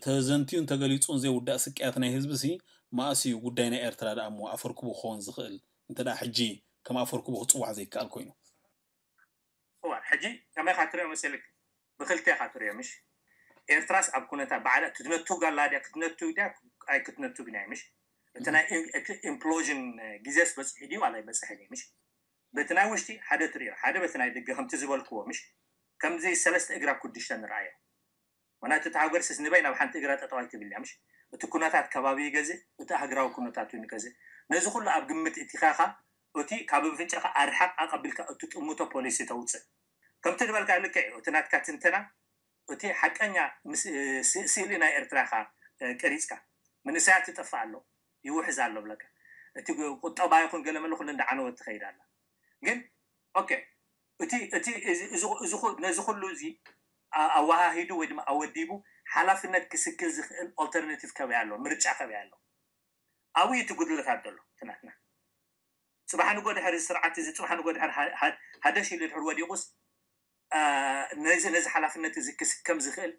ተዘንትዩን ተገሊጹን ዘይውዳእ ስቅያት ናይ ህዝቢ ሲ መኣስ እዩ ጉዳይ ናይ ኤርትራ ደኣ እሞ ኣፈርክቡ ክኸውን ዝኽእል? እንተ ደኣ ሕጂ ከም ኣፈርክቡ ክጽዋዕ ዘይከኣል ኮይኑ። እዋን ሕጂ ከመይ ኢኻ ትሪኦ መሰልክ? ብክልተ ኢኻ ትሪኦ፣ ምሽ? ኤርትራስ ኣብ ኩነታ ባዕላ ክትነቱ ጋላ ድያ? ክትነቱ ድያ? ኣይ ክትነቱ ግን እያ፣ ምሽ? እቲ ናይ ኢምፕሎዥን ግዜስ በፅሒ ድዩ ዋላ ኣይበፅሕን እዩ፣ ምሽ? በቲ ናይ ውሽጢ ሓደ ትሪኦ፣ ሓደ በቲ ናይ ደገ ከምቲ ዝበልክዎ፣ ምሽ? ከምዚ ሰለስተ እግራ ኩድሽተ ንርኣዮ። ምክንያቱ እቲ ሃገርስ ንበይ ናብ ሓንቲ እግራ ጠጠው ኣይትብል እያ፣ ምሽ? እቲ ኩነታት ከባቢ ይገዝእ፣ እቲ ሃገራዊ ኩነታት እውን ይገዝእ። ነዚ ኩሉ ኣብ ግምት እቲኻኻ እቲ ካብ ኣፍንጫኻ ኣርሓቕ ኣቐቢልካ እትጥምቶ ፖሊሲ ተውፅእ። ከምቲ ዝበልካ ልክዕ እዩ፣ እቲ ናትካ ትንተና እቲ ሓቀኛ ምስ- ስ- ስእሊ ናይ ኤርትራ ኢኻ ቀሪፅካ። መንእሰያት ይጠፍእ ኣሎ፣ ይውሕዝ ኣሎ ብለካ። እቲ ቁጠባ ይኹን ገለ መለ ኩሉ እንዳዓነወት ትኸይድ ኣላ። ግን ኦኬ፣ እቲ እቲ እዚ- እዚ- እዚ ኩ- ነዚ ኩሉ እዚ ኣ- ኣወሃሂዱ ወይ ድማ ኣወዲቡ ሓላፍነት ክስክል ዝኽእል ኦልተርናቲቭ ከበይ ኣሎ፣ ምርጫ ከበይ ኣሎ። ኣብኡ እቲ ጉድለታት ዘሎ እቲ ናትና። ፅባሕ ንጎ ድሕሪ እዚ ስርዓት እዚ ፅባሕ ንጎ ድሕሪ ሃ- ሃ- ሃደሽ ኢሉ ድሕሪ ወዲቑስ ነዚ ነዚ ሓላፍነት እዚ ክስከም ዝኽእል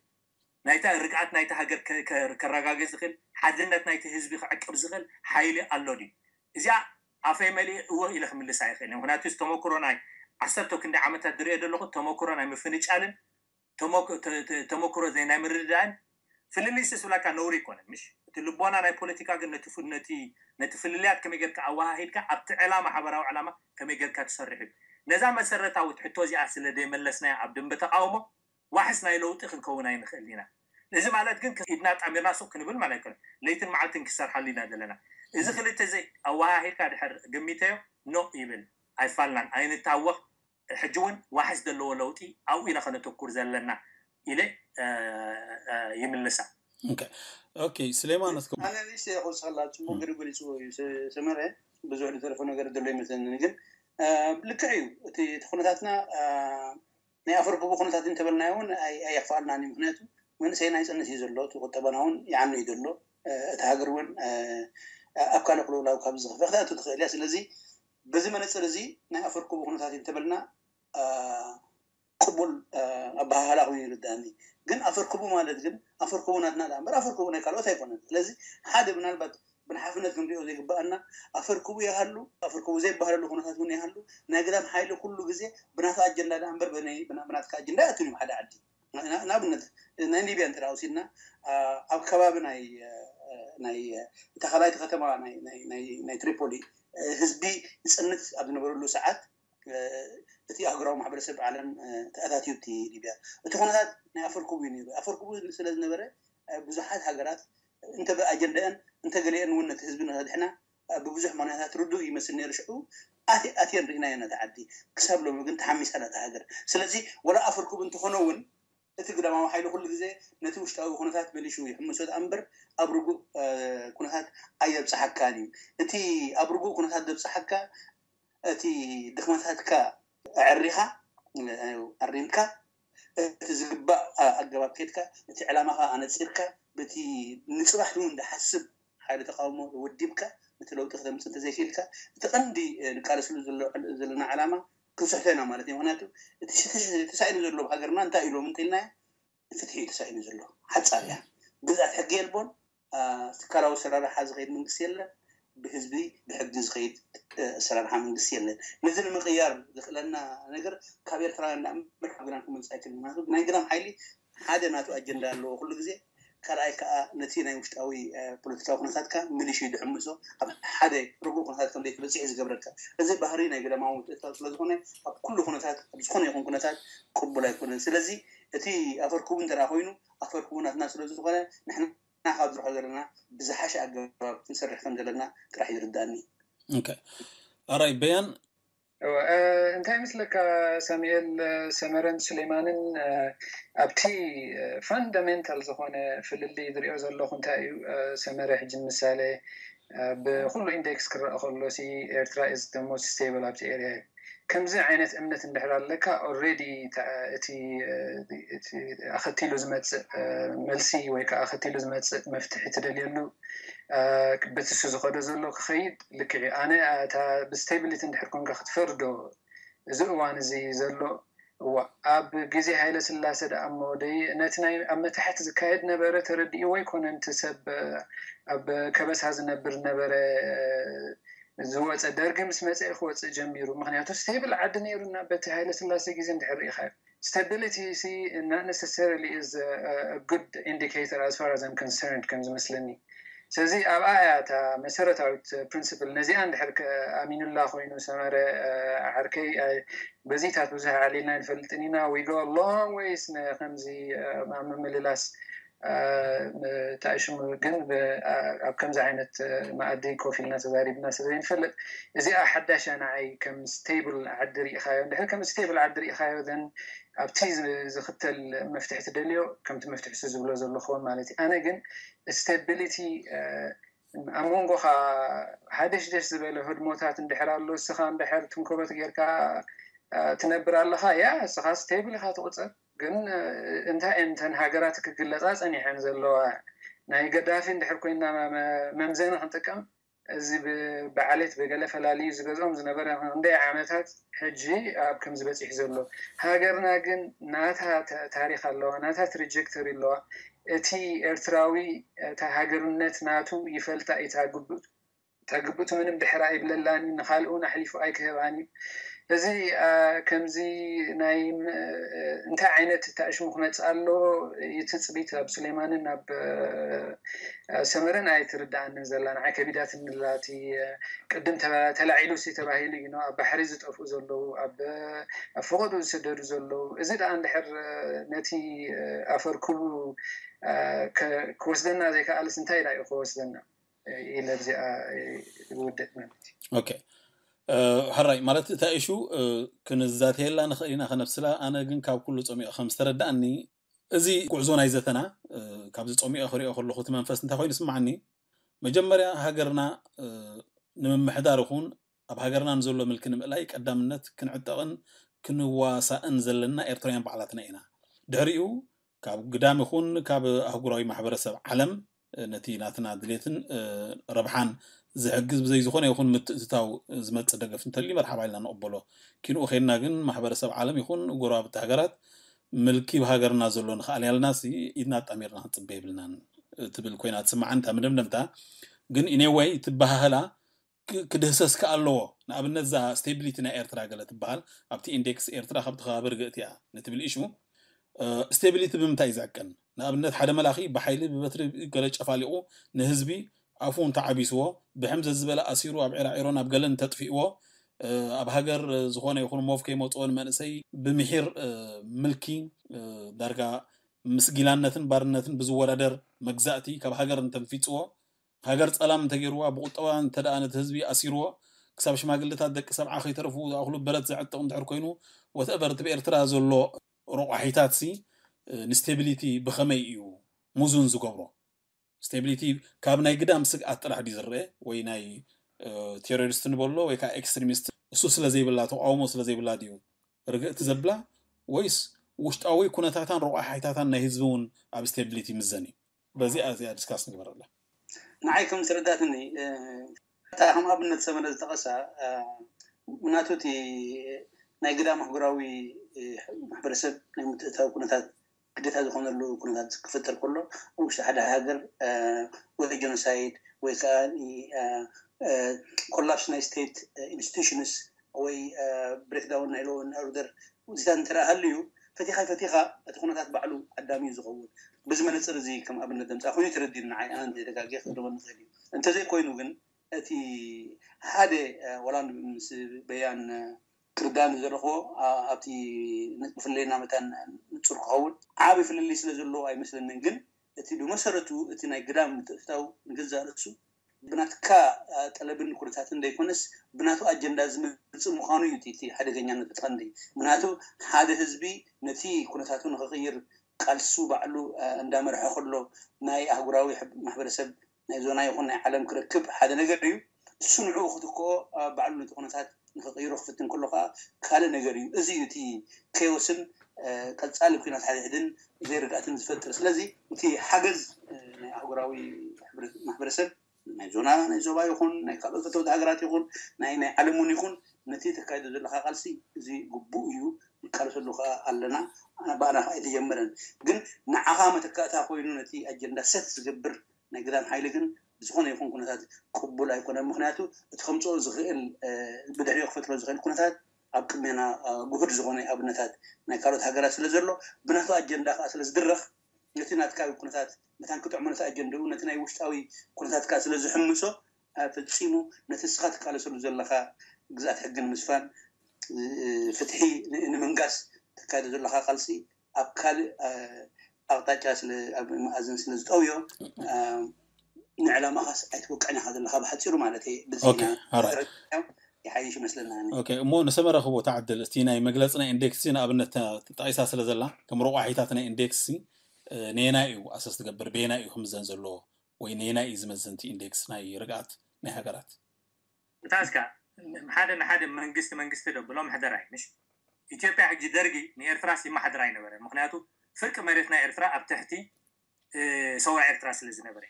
ናይታ ርግኣት ናይታ ሃገር ከ- ከ- ከረጋግፅ ዝኽእል ሓድነት ናይቲ ህዝቢ ክዕቅብ ዝኽእል ሓይሊ ኣሎ ድዩ? እዚኣ ኣፈይ መሊእ እወ ኢለ ክምልስ ኣይኽእል። ምክንያቱ እዚ ተመክሮ ናይ ዓሰርተ ክንዲ ዓመታት ዝሪኦ ዘለኹ ተመክሮ ናይ ምፍንጫልን ተመክ- ተ- ተ- ተመክሮ ዘይ ናይ ምርድዳእን ፍልልይ ስብላካ ነውሪ ኣይኮነን፣ ምሽ? እቲ ልቦና ናይ ፖለቲካ ግን ነቲ ፉ- ነቲ ነቲ ፍልልያት ከመይ ጌርካ ኣወሃሂድካ ኣብቲ ዕላማ ሓበራዊ ዕላማ ከመይ ጌርካ ትሰርሕ እዩ። ነዛ መሰረታዊት ሕቶ እዚኣ ስለ ዘይመለስናያ ኣብ ደንበ ተቃውሞ ዋሕስ ናይ ለውጢ ክንከውን ኣይንኽእል ኢና። እዚ ማለት ግን ኢድና ጣሚርና ሱቅ ክንብል ማለት ኣይኮነን። ለይትን መዓልትን ክሰርሓሉ ኢና ዘለና። እዚ ክልተ እዚ ኣወሃሂድካ ድሕር ገሚተዮ ኖ ይብል ኣይፋልናን ኣይንታወኽ። ሕጂ እውን ዋሕስ ዘለዎ ለውጢ ኣብኡ ኢና ከነተኩር ዘለና ኢለ ይምልሳ። ኦኬ ስሌማን እስከ ኣነ ንእሽተይ ክውስኸላ ጽቡቅ ገይሩ ገሊፅዎ እዩ ሰመረ። ብዙሕ ዝተረፈ ነገር ዘሎ ይመስለኒ ግን ልክዕ እዩ። እቲ ኩነታትና ናይ ኣፈርክቡ ኩነታት እንተበልናዮ እውን ኣየኽፍኣልናን እዩ። ምክንያቱ መንእሰይና ይፀንት እዩ ዘሎ፣ እቲ ቁጠባና እውን ይዓኑ እዩ ዘሎ። እቲ ሃገር እውን ኣብ ካልእ ቅልውላው ካብ ዝኸፍእ ክትኣቱ ትኽእል እያ። ስለዚ በዚ መነፅር እዚ ናይ ኣፈርክቡ ኩነታት እንተበልና ቅቡል ኣበሃህላ ኮይኑ ይርዳእኒ። ግን ኣፈርክቡ ማለት ግን ኣፈርክቡ ናትና ዳ እምበር ኣፈርክቡ ናይ ካልኦት ኣይኮነን። ስለዚ ሓደ ምናልባት ብንሓፍነት ክንሪኦ ዘይግበኣና ኣፈርክቡ ይሃሉ ኣፈርክቡ ዘይበሃለሉ ኩነታት እውን ይሃሉ። ናይ ግዳም ሓይሊ ኩሉ ግዜ ብናቱ ኣጀንዳ ዳ እምበር ብናትካ ኣጀንዳ ኣቱን ሓደ ዓዲ ንኣብነት ናይ ሊብያ እንተ ወሲድና ኣብ ከባቢ ናይ ናይ እታ ካልኣይቲ ከተማ ናይ ትሪፖሊ ህዝቢ ይፅንት ኣብ ዝነበረሉ ሰዓት እቲ ኣህጉራዊ ማሕበረሰብ ዓለም ተኣታትዩ እቲ ሊብያ እቲ ኩነታት ናይ ኣፈርክቡ እዩ ነይሩ። ኣፈርክቡ ስለ ዝነበረ ብዙሓት ሃገራት እንተ ብኣጀንዳአን እንተ ገሊአን እውን ነቲ ህዝቢ ንኸድሕና ብብዙሕ ምክንያታት ርዱእ ይመስል ነይሩ። ሽዑ ኣትየን ርኢናዮ ነቲ ዓዲ። ክሳብ ሎሚ ግን ተሓሚሳ ነታ ሃገር። ስለዚ ወላ ኣፈርክቡ እንተኾነ እውን እቲ ግዳማዊ ሓይሊ ኩሉ ግዜ ነቲ ውሽጣዊ ኩነታት መሊሹ ይሕምሶ ደኣ እምበር ኣብ ርጉእ ኩነታት ኣየብፅሓካን እዩ። እቲ ኣብ ርጉእ ኩነታት ዘብፅሓካ እቲ ድኽመታትካ ኣዕሪኻ ኣሪምካ እቲ ዝግባእ ኣገባብ ከድካ እቲ ዕላማኻ ኣነፂርካ በቲ ንፅባሕ እውን ዝሓስብ ሓይሊ ተቃውሞ ወዲብካ እቲ ለውጢ ክተምፅእ እንተዘይክኢልካ እቲ ቀንዲ ንቃለስሉ ዘለና ዕላማ ክንስሕቶ ኢና ማለት እዩ። ምክንያቱ እቲ ተሳኢኑ ዘሎ ሃገርና እንታይ ኢሎም እንተኢልናዮ ፍትሒ እዩ ተሳኢኑ ዘሎ። ሓፃር እያ። ግዝኣት ሕጊ የልቦን። ትካላዊ ኣሰራርሓ ዝኸይድ መንግስቲ የለን። ብህዝቢ ብሕጊ ዝኸይድ ኣሰራርሓ መንግስቲ የለን። ነዚ ንምቕያር ዘኽእለና ነገር ካብ ኤርትራውያን ዳ እምበር ካብ ግዳም ክመፅእ ኣይክእልን። ምክንያቱ ናይ ግዳም ሓይሊ ሓደ ናቱ ኣጀንዳ ኣለዎ ኩሉ ግዜ። ካልኣይ ከዓ ነቲ ናይ ውሽጣዊ ፖለቲካዊ ኩነታትካ ምልሽ ድሕምሶ ኣብ ሓደ ርጉእ ኩነታት ከም ዘይትበፅሕ ዝገብረካ። እዚ ባህሪ ናይ ግዳማዊ ምትእትታው ስለዝኾነ ኣብ ኩሉ ኩነታት ኣብ ዝኾነ ይኹን ኩነታት ቅቡል ኣይኮነን። ስለዚ እቲ ኣፈርክቡ እንተ ኮይኑ ኣፈርክቡ ናትና ስለዝኾነ ንሕና ካብ ዝርሖ ዘለና ብዝሓሸ ኣገባብ ክንሰርሕ ከም ዘለና ጥራሕ ይርዳእኒ። ኣራይ በያን እንታይ ምስለካ ሳሙኤል ሰመረን ሱሌማንን ኣብቲ ፋንዳሜንታል ዝኾነ ፍልልይ ዝሪኦ ዘለኹ እንታይ እዩ? ሰመረ ሕጂ ምሳሌ ብኩሉ ኢንዴክስ ክረአ ከሎ ሲ ኤርትራ is the most stable ኣብቲ ኤርያ እዩ። ከምዚ ዓይነት እምነት እንድሕር ኣለካ ኦልሬዲ እቲ ኣኸቲሉ ዝመፅእ መልሲ ወይ ከዓ ኣኸቲሉ ዝመፅእ መፍትሒ ትደልየሉ በትሱ ዝኸዶ ዘሎ ክኸይድ ልክዕ እዩ። ኣነ እታ ብስቴቢሊቲ እንድሕር ኮንካ ክትፈርዶ እዚ እዋን እዚ ዘሎ እዋ ኣብ ግዜ ሃይለ ስላሴ ደኣ እሞ ደይ ነቲ ናይ ኣብ መታሕት ዝካየድ ነበረ ተረዲእዎ ኣይኮነን። እቲ ሰብ ኣብ ከበሳ ዝነብር ነበረ ዝወፀ፣ ደርጊ ምስ መፀ ክወፅእ ጀሚሩ። ምክንያቱ ስቴብል ዓዲ ነይሩና በቲ ሃይለ ስላሴ ግዜ እንድሕር ርኢኻዮ። Stability is not necessarily is a good indicator as far as I'm concerned ከም ዝመስለኒ። ስለዚ ኣብኣ እያ እታ መሰረታዊት ፕሪንስፕል። ነዚኣ እንድሕር ኣሚኑላ ኮይኑ ሰመረ ዓርከይ፣ በዚታት ብዙሕ ዓሊልና ኣይንፈልጥን ኢና። We go a long ways ከምዚ ኣብ ምምልላስ እንታይ ሽሙ ግን ኣብ ከምዚ ዓይነት መኣዲ ኮፍ ኢልና ተዛሪብና ስለ ዘይንፈልጥ፣ እዚኣ ሓዳሽ እያ ንዓይ። ከም ስቴብል ዓዲ ርኢኻዮ፣ እንድሕር ከም ስቴብል ዓዲ ርኢኻዮ፣ ዘን ኣብቲ ዝኽተል መፍትሒ ትደልዮ ከምቲ መፍትሒ ሱ ዝብሎ ዘሎ ክኸውን ማለት እዩ። ኣነ ግን ስቴቢሊቲ ኣብ መንጎኻ ሃደሽደሽ ዝበለ ህድሞታት እንድሕር ኣሎ፣ እስኻ እንድሕር ትንኮበት ጌርካ ትነብር ኣለኻ፣ ያ እስኻ ስቴብል ኢኻ ትቑፀር። ግን እንታይ እየን እተን ሃገራት ክግለፃ ፀኒሐን ዘለዋ? ናይ ገዳፊ እንድሕር ኮይና መምዘኒ ክንጥቀም፣ እዚ ብዓሌት ብገለ ፈላልዩ ዝገዝኦም ዝነበረ ክንደይ ዓመታት ሕጂ ኣብ ከምዚ በፂሑ ዘሎ። ሃገርና ግን ናታ ታሪክ ኣለዋ፣ ናታ ትሪጀክተሪ ኣለዋ። እቲ ኤርትራዊ እታ ሃገርነት ናቱ ይፈልጣ እዩ። እታ ግቡእ ምንም ድሕር ኣይብለላን እዩ፣ ንኻልእ እውን ኣሕሊፉ ኣይክህባን እዩ። እዚ ከምዚ ናይ እንታይ ዓይነት ተኣሽሙ ክመፅእ ኣሎ? እቲ ፅቢት ኣብ ሱሌማንን ኣብ ሰመረን ኣይትርድኣንን ዘላ፣ ንዓይ ከቢዳትኒ ኣላ። እቲ ቅድም ተላዒሉ ሲ ተባሂሉ እዩ፣ ኣብ ባሕሪ ዝጠፍኡ ዘለዉ፣ ኣብ ፈቐዶ ዝስደዱ ዘለዉ። እዚ ደኣ እንድሕር ነቲ ኣፈርክቡ ክወስደና ዘይከኣልስ እንታይ ዳ እዩ ክወስደና? ኢለ ብዚኣ ይውድእ ማለት እዩ። ኦኬ፣ ሕራይ ማለት እታ ኢሹ ክንዛተየላ ንኽእል ኢና፣ ከነብስላ። ኣነ ግን ካብ ኩሉ ፀሚኦ ከም ዝተረዳእኒ፣ እዚ ጉዕዞ ናይ ዘተና ካብዚ ፀሚኦ ክሪኦ ከለኹ እቲ መንፈስ እንታይ ኮይኑ ስማዓኒ፣ መጀመርያ ሃገርና ንምምሕዳር ይኹን ኣብ ሃገርና ንዘሎ ምልኪ ንምእላይ ቀዳምነት ክንዕጠቕን ክንዋሳእን ዘለና ኤርትራውያን ባዕላትና ኢና። ድሕሪኡ ካብ ግዳም ይኹን ካብ ኣህጉራዊ ማሕበረሰብ ዓለም ነቲ ናትና ድሌትን ረብሓን ዝሕግዝ ብዘይ ዝኾነ ይኹን ምትእትታው ዝመፅእ ደገፍ እንተልዩ መርሓባ ኢልና ንቕበሎ። ኪንኡ ኬድና ግን ማሕበረሰብ ዓለም ይኹን ጎረባብቲ ሃገራት ምልኪ ብሃገርና ዘሎ ንኽኣልያልና ሲ ኢድና ኣጣሚርና ክንፅበ የብልናን ትብል ኮይና ትስምዓኒ እታ መደምደምታ። ግን ኢኔወይ ትበሃህላ ክድህሰስ ከ ኣለዎ። ንኣብነት እዛ ስቴቢሊቲ ናይ ኤርትራ ገለ ትበሃል ኣብቲ ኢንዴክስ ኤርትራ ካብቲ ከባቢ ርግእቲ እያ ንትብል ኢሹ። ስቴቢሊቲ ብምንታይ እዩ ዝዕቀን? ንኣብነት ሓደ መላኺ ብሓይሊ ብበትሪ ገለ ጨፋሊቑ ንህዝቢ ኣፉ እንተዓቢስዎ፣ ብሕም ዘዝበለ ኣሲሩ ኣብ ዒራዒሮ ናብ ገለን ተጥፊእዎ፣ ኣብ ሃገር ዝኾነ ይኹን ሞፍ ከይመፅኦ ንመንእሰይ ብምሒር ምልኪ ዳርጋ ምስ ጊላነትን ባርነትን ብዝወዳደር መግዛእቲ ካብ ሃገር እንተንፊፅዎ፣ ሃገር ፀላም እንተገይርዋ፣ ብቁጠባ እንተደኣ ነቲ ህዝቢ ኣሲርዎ፣ ክሳብ ሽማግለታት ደቂ ሰብዓ ከይተረፉ ዝኣኽሉ በረት ዘዕጥቕ እንድሕር ኮይኑ፣ ወትእቨር እቲ ብኤርትራ ዘሎ ረቋሒታት ሲ ንስቴቢሊቲ ብኸመይ እዩ ሙዙን ዝገብሮ? ስቴቢሊቲ ካብ ናይ ግዳም ስግኣት ጥራሕ ድዩ ዝረአ ወይ ናይ ቴሮሪስት ንበሎ ወይ ከዓ ኤክስትሪሚስት እሱ ስለ ዘይብላ ተቃውሞ ስለ ዘይብላ ድዩ ርግእቲ ዘብላ ወይስ ውሽጣዊ ኩነታታን ረቋሒታታን ናይ ህዝቢ እውን ኣብ ስቴቢሊቲ ይምዘን እዩ? በዚኣ እዚኣ ዲስካስ ንግበረላ። ንዓይ ከም ዝረዳትኒ እታ ከም ኣብነት ሰመረ ዝጠቐሳ ምናቱ እቲ ናይ ግዳም ኣህጉራዊ ማሕበረሰብ ናይ ምትእታው ኩነታት ግዴታ ዝኾነሉ ኩነታት ክፍጠር ከሎ ኣብ ውሽጢ ሓደ ሃገር ወይ ጀኖሳይድ ወይ ከዓ ኮላፕስ ናይ ስቴት ኢንስቲቱሽንስ ወይ ብሬክዳውን ናይ ሎን ኦርደር ውፅኢታት እንተ ሃልዩ ፈቲኻ ፈቲኻ እቲ ኩነታት ባዕሉ ኣዳሚ እዩ ዝኸውን። ብዚ መነፅር እዚ ከም ኣብነት ዘምፃ ኮይኑ ተረዲኡ ንዓይ ኣነ እንተደጋጊ ክቅርበ ንኽእል እዩ። እንተዘይኮይኑ ግን እቲ ሓደ ወላ ምስ በያን ክርዳኒ ዘለኹዎ ኣብቲ ብፍለይና መታን ንፁር ክኸውን ዓብዪ ፍልልይ ስለ ዘለዎ ኣይመስለንን። ግን እቲ ብመሰረቱ እቲ ናይ ግዳም ምትእትታው ንገዛእ ርእሱ ብናትካ ጠለብን ኩነታትን ዘይኮነስ ብናቱ ኣጀንዳ ዝመፅእ ምዃኑ እዩ እቲ ሓደገኛነት እቲ ቀንዲ። ምክንያቱ ሓደ ህዝቢ ነቲ ኩነታቱ ንክቕይር ቃልሱ ባዕሉ እንዳመርሐ ከሎ ናይ ኣህጉራዊ ማሕበረሰብ ናይ ዞና ይኹን ናይ ዓለም ክረክብ ሓደ ነገር እዩ። እሱ ንዕኡ ክትክኦ ባዕሉ ነቲ ኩነታት ንክቕይሮ ክፍትን ከሎ ከዓ ካልእ ነገር እዩ። እዚ እዩ እቲ ኬዮስን ቀፃሊ ኩናት ሓድሕድን ዘይርድኣትን ዝፈጥር። ስለዚ እቲ ሓገዝ ናይ ኣህጉራዊ ማሕበረሰብ ናይ ዞና ናይ ዞባ ይኹን ናይ ካልኦት ፈተውቲ ሃገራት ይኹን ናይ ናይ ዓለም እውን ይኹን ነቲ ተካይዶ ዘለካ ቃልሲ እዚ ግቡእ እዩ ንቃለሰሉ ከዓ ኣለና። ብኣና ከዓ ኣይተጀመረን። ግን ንዓኻ መተካእታ ኮይኑ ነቲ ኣጀንዳ ሰት ዝገብር ናይ ግዳም ሓይሊ ግን ብዝኾነ ይኹን ኩነታት ቅቡል ኣይኮነን። ምኽንያቱ እቲ ከምፅኦ ዝኽእል ብድሕሪኡ ክፈጥሮ ዝኽእል ኩነታት ኣብ ቅድሜና ጉሁድ ዝኾነ ኣብነታት ናይ ካልኦት ሃገራት ስለ ዘሎ ብናቱ ኣጀንዳ ከዓ ስለ ዝድረኽ ነቲ ናትካ ኩነታት መታን ክጥዕሞ ነቲ ኣጀንዳኡ ነቲ ናይ ውሽጣዊ ኩነታት ከዓ ስለ ዝሕምሶ ፈፂሙ ነቲ እስኻ ትቃለሰሉ ዘለኻ ግዛት ሕግን ምስፋን ፍትሒ ንምንጋስ ተካደ ዘለካ ቃልሲ ኣብ ካልእ ኣቕጣጫ ስለ ኣብ መኣዝን ስለ ዝጠውዮ ንዕላማኻስ ኣይትወቅዕን ኢኻ ዘለካ ብሓፂሩ ማለት እዩ። ይሓይሽ ይመስለና። እሞ ንሰመረ ክቦ ተዓድል እቲ ናይ መግለፂ ናይ ኢንዴክስ ንኣብነት ተጠቂሳ ስለ ዘላ ከም ረቋሒታት ናይ ኢንዴክስ ነየናይ እዩ ኣሰስ ትገብር በየናይ እዩ ክምዘን ዘለዎ ወይ ነየናይ እዩ ዝመዝን እቲ ኢንዴክስ ናይ ርግኣት ናይ ሃገራት? እታስካ ሓደ ንሓደ መንግስቲ መንግስቲ ደብሎ ምሕደራ እዩ ምሽ ኢትዮጵያ ሕጂ ደርጊ ንኤርትራስ ይመሓድር ኣይነበረ። ምክንያቱ ፍርቂ መሬት ናይ ኤርትራ ኣብ ትሕቲ ሰውራ ኤርትራ ስለ ዝነበረ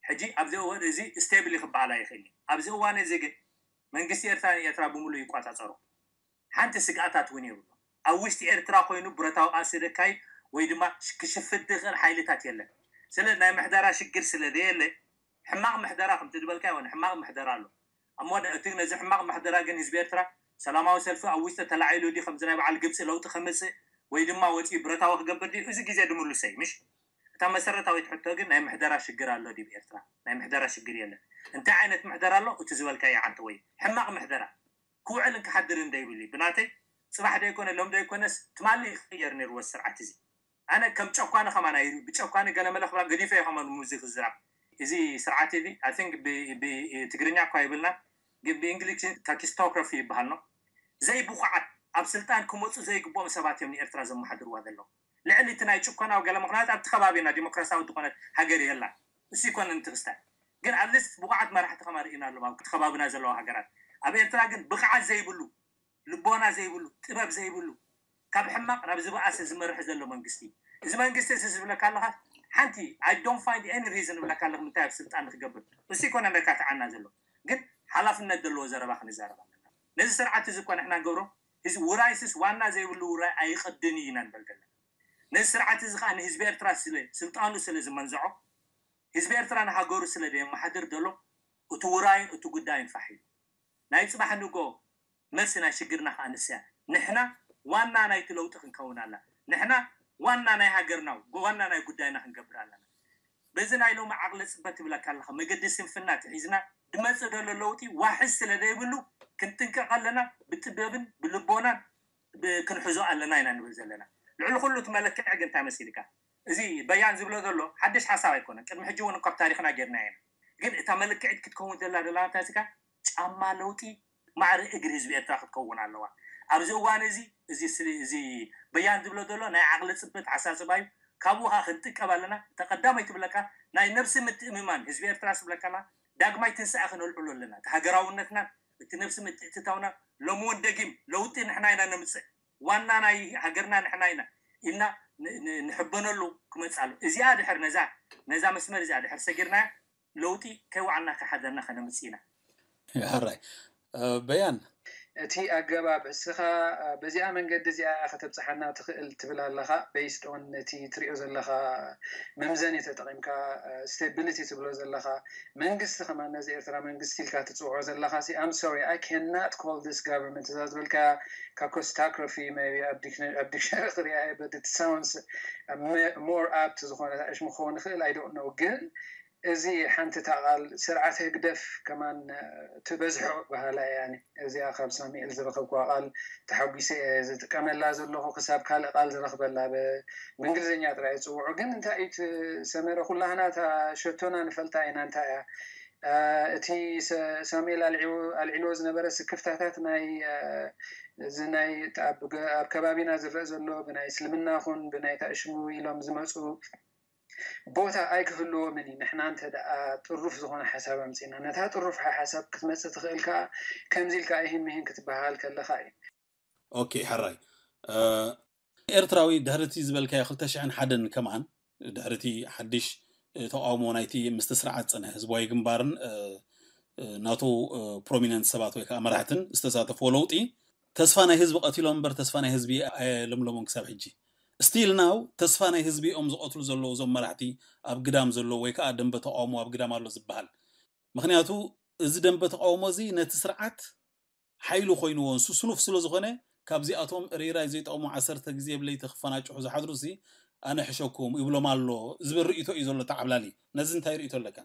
ሕጂ ኣብዚ እዋን እዚ ስቴብል ክበሃል ኣይኽእል። ኣብዚ እዋን እዚ ግን መንግስቲ ኤርትራ ንኤርትራ ብምሉእ ይቆጻጸሮ። ሓንቲ ስግኣታት እውን የብሉ። ኣብ ውሽጢ ኤርትራ ኮይኑ ብረታዊ ቃልሲ ደካይ ወይ ድማ ክሽፍት ዝኽእል ሓይልታት የለን። ስለ ናይ ምሕደራ ሽግር ስለ ዘየለ ሕማቕ ምሕደራ ከምቲ ዝበልካ ይሆን ሕማቕ ምሕደራ ኣሎ። ኣብ መወዳእቲ ነዚ ሕማቕ ምሕደራ ግን ህዝቢ ኤርትራ ሰላማዊ ሰልፊ ኣብ ውሽጢ ተላዒሉ ድዩ ከምዚ ናይ በዓል ግብፂ ለውጢ ከምፅእ ወይ ድማ ወፂኡ ብረታዊ ክገብር ድዩ እዚ ግዜ ድምልሶ እዩ ምሽ? እታ መሰረታዊት ሕቶ ግን ናይ ምሕደራ ሽግር ኣሎ ድዩ ኤርትራ? ናይ ምሕደራ ሽግር የለን። እንታይ ዓይነት ምሕደራ ኣሎ? እቲ ዝበልካዮ ዓንተ ወይ ሕማቕ ምሕደራ ክውዕልን ክሓድርን ደይብሉ እዩ ብናተይ። ፅባሕ ደይኮነ ሎም ደይኮነስ ትማሊ ክቅየር ነይርዎ ስርዓት እዚ ኣነ ከም ጨኳኒ ከማን ኣይርኢ ብጨኳኒ ገለመለ ክብላ ገዲፈ እየ ከማን ሙዚ ክዝራብ እዚ ስርዓት እዚ I think ብትግርኛ እኳ ይብልና ግን ብእንግሊሽ ታኪስቶክራፊ ይበሃል ነው። ዘይብቑዓት ኣብ ስልጣን ክመፁ ዘይግብኦም ሰባት እዮም ንኤርትራ ዘመሓድርዋ ዘለዉ። ልዕሊ እቲ ናይ ጭኮናዊ ገለ ምክንያት ኣብቲ ከባቢና ዲሞክራሲያዊ ዝኾነት ሃገር የላ እሱ ይኮነ ንትክስታይ ግን ኣትሊስት ብቑዓት መራሕቲ ከማ ርኢና ኣለዉ ኣብቲ ከባቢና ዘለዋ ሃገራት። ኣብ ኤርትራ ግን ብቕዓት ዘይብሉ ልቦና ዘይብሉ ጥበብ ዘይብሉ ካብ ሕማቕ ናብ ዝበኣሰ ዝመርሕ ዘሎ መንግስቲ። እዚ መንግስቲ እዚ ዝብለካ ኣለካ ሓንቲ I don't find any reason እብለካ ኣለኩ ምንታይ ኣብ ስልጣን ንክገብር እሱ ይኮነ ነካትዓና ዘሎ ግን ሓላፍነት ዘለዎ ዘረባ ክንዛረብ ኣለና። ነዚ ስርዓት እዚ እኮ ንሕና ንገብሮ እዚ ውራይስስ ዋና ዘይብሉ ውራይ ኣይቐድን እዩ ኢና ንበል ዘለና። ነዚ ስርዓት እዚ ከዓ ንህዝቢ ኤርትራ ስለ ስልጣኑ ስለ ዝመንዝዖ ህዝቢ ኤርትራ ንሃገሩ ስለ ዘየመሓድር ዘሎ እቲ ውራይን እቲ ጉዳይን ፋሕ ኢሉ ናይ ፅባሕ ንጎ መልሲ ናይ ሽግርና ከዓ ንስያ ንሕና ዋና ናይቲ ለውጢ ክንከውን ኣላ። ንሕና ዋና ናይ ሃገርና ዋና ናይ ጉዳይና ክንገብር ኣለና። በዚ ናይ ሎሚ ዓቕሊ ፅበት ትብለካ ኣለካ መገዲ ስንፍና ትሒዝና ድመፅእ ዘሎ ለውጢ ዋሕስ ስለ ዘይብሉ ክንጥንቀቕ ኣለና። ብጥበብን ብልቦናን ክንሕዞ ኣለና ኢና ንብል ዘለና። ልዕሊ ኩሉ እቲ መለክዒ ግን እንታይ መሲልካ እዚ በያን ዝብሎ ዘሎ ሓድሽ ሓሳብ ኣይኮነን። ቅድሚ ሕጂ እውን እኳ ኣብ ታሪክና ጌርና ኢና። ግን እታ መለክዒት ክትከውን ዘላ ዘላ እንታይ ስካ ጫማ ለውጢ ማዕረ እግሪ ህዝቢ ኤርትራ ክትከውን ኣለዋ። ኣብዚ እዋን እዚ እዚ ስሊ- እዚ በያን ዝብሎ ዘሎ ናይ ዓቕሊ ፅበት ኣሳስባ እዩ። ካብኡ ከዓ ክንጥቀብ ኣለና። እታ ቀዳማይ ትብለካ ናይ ነብሲ ምትእምማን ህዝቢ ኤርትራ ስብለካና ዳግማይ ትንሳኤ ክነልዕሎ ኣለና። እቲ ሃገራውነትና እቲ ነብሲ ምትእትታውና ሎሚ እውን ደጊም ለውጢ ንሕና ኢና ነምፅእ ዋና ናይ ሃገርና ንሕና ኢና ኢልና ን- ን- ንሕበነሉ ክመፅእ ኣሎ። እዚኣ ድሕር ነዛ ነዛ መስመር እዚኣ ድሕር ሰጊርና ለውጢ ከይወዓልና ከሓደርና ከነምፅእ ኢና። ሕራይ በያን እቲ ኣገባብ እስኻ በዚኣ መንገዲ እዚኣ ከተብፅሓና ትኽእል ትብል ኣለኻ based on ነቲ ትሪኦ ዘለኻ መምዘኒ ተጠቒምካ stability ትብሎ ዘለኻ መንግስቲ ከማን ነዚ ኤርትራ መንግስቲ ኢልካ ትፅውዖ ዘለኻ ሲ I'm sorry I cannot call this government እዛ ዝበልካ ካኮስታክሮፊ maybe ኣብ dictionary ክሪኣ but it sounds more apt ዝኾነ ኣሽሙ ክኸውን ይኽእል I don't know ግን እዚ ሓንቲ እታ ቃል ስርዓት ህግደፍ ከማን ትበዝሖ በሃላ እያ። እዚኣ ካብ ሳሙኤል ዝረኸብኩዋ ቃል ተሓጒሰ እየ ዝጥቀመላ ዘለኹ ክሳብ ካልእ ቃል ዝረኽበላ። ብእንግሊዝኛ ጥራይ ዝፅውዑ ግን እንታይ እዩ ሰመረ ኩላህና እታ ሸቶና ንፈልጣ ኢና እንታይ እያ እቲ ሳሙኤል ኣልዒልዎ ዝነበረ ስክፍታታት ናይ እዚ ናይ ኣብ ከባቢና ዝረአ ዘሎ ብናይ እስልምና ኹን ብናይ ታእሽሙ ኢሎም ዝመፁ ቦታ ኣይክህልዎምን እዩ። ንሕና እንተ ደኣ ጥሩፍ ዝኾነ ሓሳብ ኣምጺእና፣ ነታ ጥሩፍ ሓሳብ ክትመጽእ ትኽእል ከኣ ከምዚ ኢልካ እሂን ምሂን ክትበሃል ከለኻ እዩ። ኦኬ፣ ሕራይ ኤርትራዊ ድሕሪ እቲ ዝበልካዮ ክልተ ሽሕን ሓደን ከማን ድሕሪ እቲ ሓድሽ ተቃውሞ ናይቲ ምስቲ ስርዓት ዝጸንሐ ህዝባዊ ግንባርን ናቱ ፕሮሚነንት ሰባት ወይ ከዓ መራሕትን ዝተሳተፍዎ ለውጢ ተስፋ ናይ ህዝቢ ቀቲሎም እምበር ተስፋ ናይ ህዝቢ ኣየለምለሙን ክሳብ ሕጂ። still now ተስፋ ናይ ህዝቢ እዮም ዝቐትሉ ዘለዉ እዞም መራሕቲ ኣብ ግዳም ዘለዉ ወይ ከዓ ደንበ ተቃውሞ ኣብ ግዳም ኣሎ ዝበሃል። ምክንያቱ እዚ ደንበ ተቃውሞ እዚ ነቲ ስርዓት ሓይሉ ኮይንዎ ንሱ ስኑፍ ስለ ዝኾነ ካብዚኣቶም ርይራይ ዘይጠቕሙ ዓሰርተ ግዜ ብለይቲ ክፈናጭሑ ዝሓድሩ ሲ ኣነ ሕሸኩም ይብሎም ኣሎ ዝብል ርእይቶ እዩ ዘሎ ተዓብላሊ። ነዚ እንታይ ርእይቶ ኣለካ?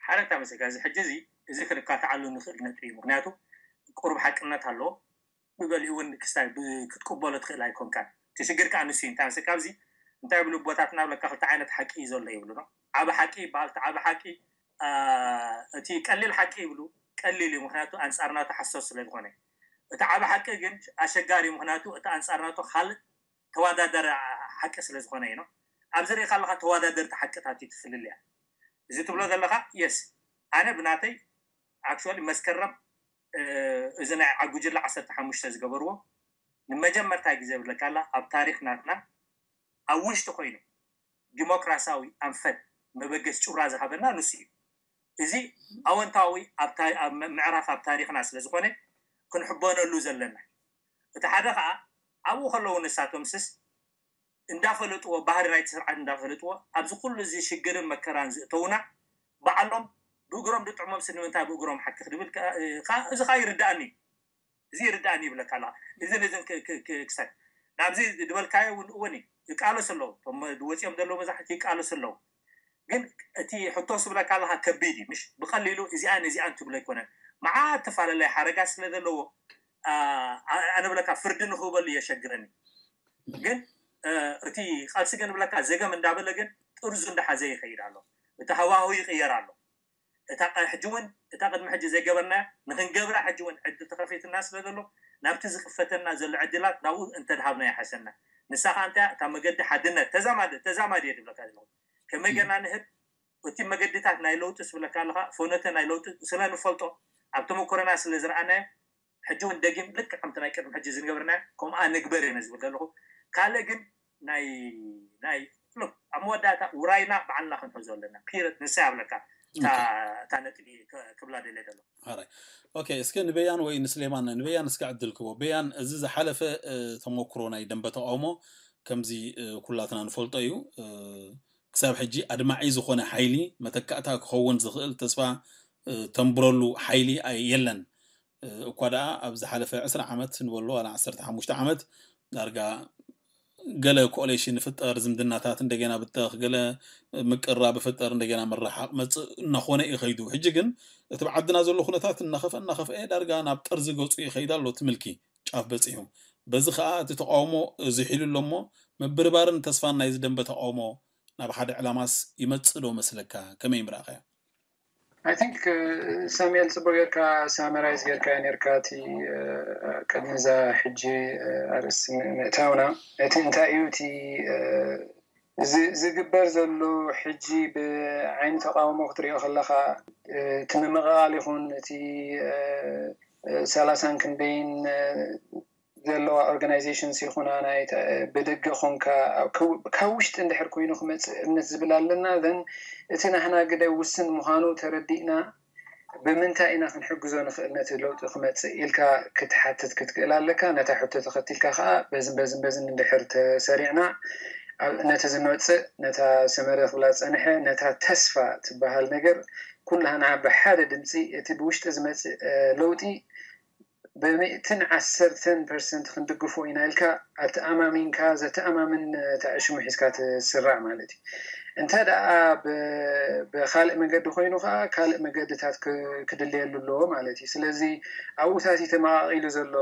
ሓረታ መሰጋ እዚ ሕጂ እዚ እዚ ክንካትዓሉ ንኽእል ነጥቢ እዩ። ምክንያቱ ቁሩብ ሓቅነት ኣለዎ። ብገሊኡ እውን ክስታይ ክትቅበሎ ትኽእል ኣይኮንካን። እቲ ሽግር ከዓ ንሱ እዩ። እንታይ መሰካ ኣብዚ እንታይ ይብሉ ኣቦታትና ብለካ ክልተ ዓይነት ሓቂ እዩ ዘሎ ይብሉ ነው። ዓቢ ሓቂ ይበሃል። እቲ ዓቢ ሓቂ እቲ ቀሊል ሓቂ ይብሉ ቀሊል እዩ። ምክንያቱ ኣንጻር ናቱ ሓሶት ስለ ዝኾነ። እቲ ዓቢ ሓቂ ግን ኣሸጋሪ እዩ። ምክንያቱ እቲ ኣንጻር ናቱ ካልእ ተወዳዳሪ ሓቂ ስለ ዝኾነ እዩ ነው። ኣብዚ ርኢኻ ኣለካ ተወዳደርቲ ሓቅታት እዩ ትፍልልያ። እዚ ትብሎ ዘለካ የስ ኣነ ብናተይ actually መስከረም እዚ ናይ ዓጉጅላ ዓሰርተ ሓሙሽተ ዝገበርዎ ንመጀመርታ ግዜ ብለካላ ኣብ ታሪክ ናትና ኣብ ውሽጢ ኮይኑ ዲሞክራሲያዊ ኣንፈት መበገስ ጩራ ዝሃበና ንሱ እዩ። እዚ ኣወንታዊ ምዕራፍ ኣብ ታሪክና ስለ ዝኾነ ክንሕበነሉ ዘለና። እቲ ሓደ ከዓ ኣብኡ ከለዉ ንሳቶም ስስ እንዳፈለጥዎ ባህሪ ናይቲ ስርዓት እንዳፈለጥዎ ኣብዚ ኩሉ እዚ ሽግርን መከራን ዝእተውና ባዕሎም ብእግሮም ድጥዕሞም ስንምንታይ ብእግሮም ሓክኽ ድብል እዚ ከዓ ይርዳእኒ እዩ። እዚ ይርዳእኒ ይብለካ ኣለካ። እዝን እዝን ክሳይ ናብዚ ዝበልካዮ እውን እውን ይቃለሱ ኣለዉ። እቶም ወፂኦም ዘለዉ መዛሕቲ ይቃለሱ ኣለዉ። ግን እቲ ሕቶ ስብለካ ኣለካ ከቢድ እዩ። ምሽ ብቀሊሉ እዚኣን እዚኣን ትብሎ ኣይኮነን። መዓት ተፈላለየ ሓረጋት ስለ ዘለዎ ኣነ ብለካ ፍርዲ ንክህበሉ የሸግረኒ። ግን እቲ ቃልሲ ግን ብለካ ዘገም እንዳበለ ግን ጥርዙ እንዳሓዘ ይኸይድ ኣሎ። እቲ ሃዋሁ ይቅየር ኣሎ። እታ ሕጂ እውን እታ ቅድሚ ሕጂ ዘይገበርናያ ንክንገብራ ሕጂ እውን ዕድል ተኸፊትና ስለ ዘሎ ናብቲ ዝክፈተና ዘሎ ዕድላት ናብኡ እንተድሃብና ይሓሸና። ንሳ ከዓ እንታይ እታ መገዲ ሓድነት ተዛማዲ ተዛማዲ እየ ዝብለካ ዘለኹ። ከመይ ገና ንህብ እቲ መገድታት ናይ ለውጢ ስብለካ ኣለካ ፈኖተ ናይ ለውጢ ስለ ንፈልጦ ኣብ ተመክሮና ስለ ዝረኣናዮ ሕጂ እውን ደጊም ልክዕ ከምቲ ናይ ቅድሚ ሕጂ ዝንገብርና ከምኣ ንግበር እየ ዝብል ዘለኹ። ካልእ ግን ናይ ናይ ኣብ መወዳእታ ውራይና ባዕልና ክንሕዞ ኣለና። ፒረት ንሳ ያብለካ እታ ነጥቢ ክብላ ደለ ዘሎ። ኦኬ፣ እስከ ንበያን ወይ ንስሌማን ንበያን እስከ ዕድል ክቦ። በያን፣ እዚ ዝሓለፈ ተመክሮ ናይ ደንበ ተቃውሞ ከምዚ ኩላትና ንፈልጦ እዩ። ክሳብ ሕጂ ኣድማዒ ዝኾነ ሓይሊ መተካእታ ክኸውን ዝኽእል ተስፋ ተንብረሉ ሓይሊ የለን። እኳ ደኣ ኣብ ዝሓለፈ ዕስራ ዓመት ንበሎ ዋላ ዓሰርተ ሓሙሽተ ዓመት ዳርጋ ገለ ኮኦሌሽን ይፍጠር፣ ዝምድናታት እንደገና ብተኽ፣ ገለ ምቅራብ ይፍጠር፣ እንደገና ምርሓቕ መጽእ እናኾነ እዩ ከይዱ። ሕጂ ግን እቲ ብዓድና ዘሎ ኩነታት እናኸፍአ እናኸፍአ ዳርጋ ናብ ጠርዚ ገጹ ይኸይድ ኣሎ፣ እቲ ምልኪ ጫፍ በጺሑ። በዚ ኸኣ እቲ ተቃውሞ ዝሒሉ ኣሎ እሞ ምብርባርን ተስፋን ናይዚ ደንበ ተቃውሞ ናብ ሓደ ዕላማስ ይመጽእ ዶ መስለካ? ከመይ ምረኣኻዮ? I think ሳሙኤል ጽቡቅ ጌርካ ሳመራይዝ ጌርካ ኔርካ እቲ ቅድሚ እዛ ሕጂ ኣርእስቲ ምእታውና እቲ እንታይ እዩ እቲ ዝግበር ዘሎ ሕጂ ብዓይኒ ተቃውሞ ክትሪኦ ከለካ እቲ ምምቕቓል ይኹን እቲ ሰላሳን ክንደይን ዘለዋ organizations ይኹና ናይ ብደገ ኮንካ ካብ ውሽጢ እንድሕር ኮይኑ ክመፅእ እምነት ዝብል ኣለና then እቲ ናህና ግደ ውስን ምዃኑ ተረዲእና ብምንታይ ኢና ክንሕግዞ ንኽእል ነቲ ለውጢ ክመፅእ ኢልካ ክትሓትት ክትክእል ኣለካ። ነታ ሕቶ ተኸቲልካ ከዓ በዝን በዝን በዝን እንድሕር ተሰሪዕና ነቲ ዝመፅእ ነታ ሰመረ ክብላ ዝፀንሐ ነታ ተስፋ ትበሃል ነገር ኩላህና ብሓደ ድምፂ እቲ ብውሽጢ ዝመፅእ ለውጢ ብሚእትን ዓሰርተን ፐርሰንት ክንድግፎ ኢና ኢልካ ኣተኣማሚንካ ዘተኣማምን ተዕሽሙ ሒዝካ ትስራዕ ማለት እዩ። እንተ ደኣ ብካልእ መገዲ ኮይኑ ከዓ ካልእ መገድታት ክድለየሉ ኣለዎ ማለት እዩ። ስለዚ ኣብኡታት እዩ ተመቃቂሉ ዘሎ።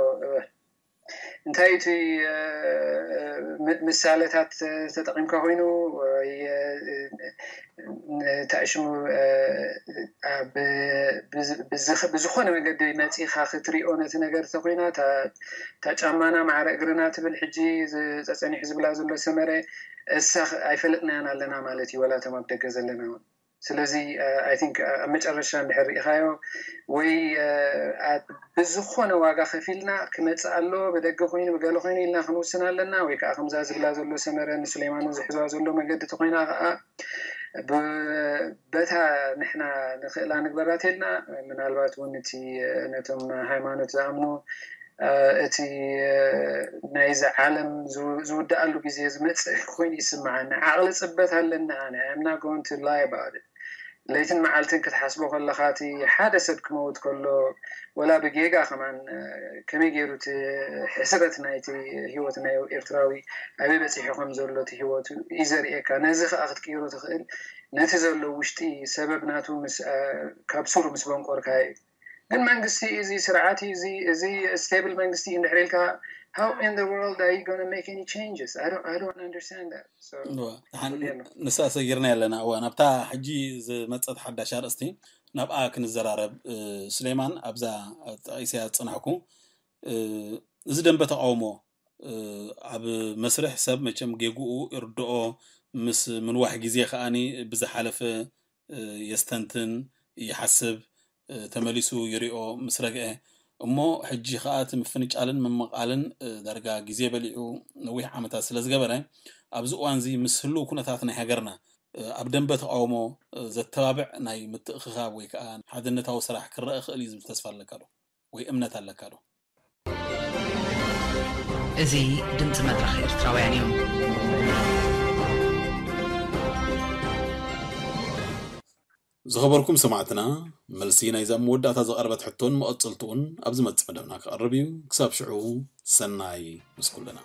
እንታይ እቲ ምሳሌታት ተጠቂምካ ኮይኑ ወይ ተዕሽሙ ብዝኾነ መገዲ መፂኻ ክትሪኦ ነቲ ነገር ተኮይና እታ ጫማና ማዕረ እግርና ትብል ሕጂ ፀፀኒሑ ዝብላ ዘሎ ሰመረ እሳ ኣይፈለጥናያን ኣለና ማለት እዩ። ወላ እቶም ኣብ ደገ ዘለና እውን ስለዚ I think ኣብ መጨረሻ እንድሕር ርኢኻዮ ወይ ብዝኾነ ዋጋ ከፊልና ክመፅእ ኣሎ ብደገ ኮይኑ ብገለ ኮይኑ ኢልና ክንውስን ኣለና ወይ ከዓ ከምዛ ዝብላ ዘሎ ሰመረ ንሱሌማንን ዝሕዝዋ ዘሎ መገዲ ተኮይና ከዓ በታ ንሕና ንክእላ ንግበራ ተልና ምናልባት እውን እቲ ነቶም ሃይማኖት ዝኣምኑ እቲ ናይዚ ዓለም ዝውድኣሉ ግዜ ዝመፅእ ኮይኑ ይስምዓኒ። ዓቕሊ ፅበት ኣለኒ ኣነ። I'm not going to lie about it። ለይትን መዓልትን ክትሓስቦ ከለኻ እቲ ሓደ ሰብ ክመውት ከሎ፣ ወላ ብጌጋ ከማን ከመይ ገይሩ እቲ ሕስረት ናይቲ ህይወት ናይ ኤርትራዊ ኣበይ በፂሑ ከም ዘሎ እቲ ህይወቱ እዩ ዘርእየካ። ነዚ ከዓ ክትቅይሮ ትኽእል ነቲ ዘሎ ውሽጢ ሰበብ ናቱ ምስ ካብ ሱሩ ምስ በንቆርካ እዩ። ግን መንግስቲ እዚ ስርዓት እዚ እዚ stable መንግስቲ እንድሕር ኢልካ, how in the world are you going to make any changes? I don't I don't understand that. So ንሳ ሰጊርና ኣለና። እዋ ናብታ ሕጂ ዝመፀት ሓዳሽ ኣርእስቲ ናብኣ ክንዘራረብ። ስሌማን ኣብዛ ጠቂሰያ ዝፅናሕኩ እዚ ደንበ ተቃውሞ ኣብ መስርሕ ሰብ መቸም ጌግኡ ይርድኦ፣ ምስ ምንዋሕ ግዜ ከኣኒ ብዝሓለፈ የስተንትን ይሓስብ፣ ተመሊሱ ይሪኦ ምስ ረግአ እሞ ሕጂ ከኣ እቲ ምፍንጫልን ምምቓልን ዳርጋ ግዜ በሊዑ ነዊሕ ዓመታት ስለ ዝገበረ ኣብዚ እዋንዚ ምስ ህልው ኩነታት ናይ ሃገርና ኣብ ደንበ ተቃውሞ ዘተባብዕ ናይ ምትእኽኻብ ወይ ከዓ ሓድነታዊ ስራሕ ክረአ ክእል እዩ ዝብል ተስፋ ኣለካ ዶ ወይ እምነት ኣለካ ዶ? እዚ ድምፂ መድረኽ ኤርትራውያን እዩ። ዝኸበርኩም ሰማዕትና፣ መልሲ ናይዛ መወዳእታ ዝቐረበት ሕቶን መቐጸልትኡን ኣብ ዝመጽእ መደብና ክቐርብ እዩ። ክሳብ ሽዑ ሰናይ ምስ ኩልና።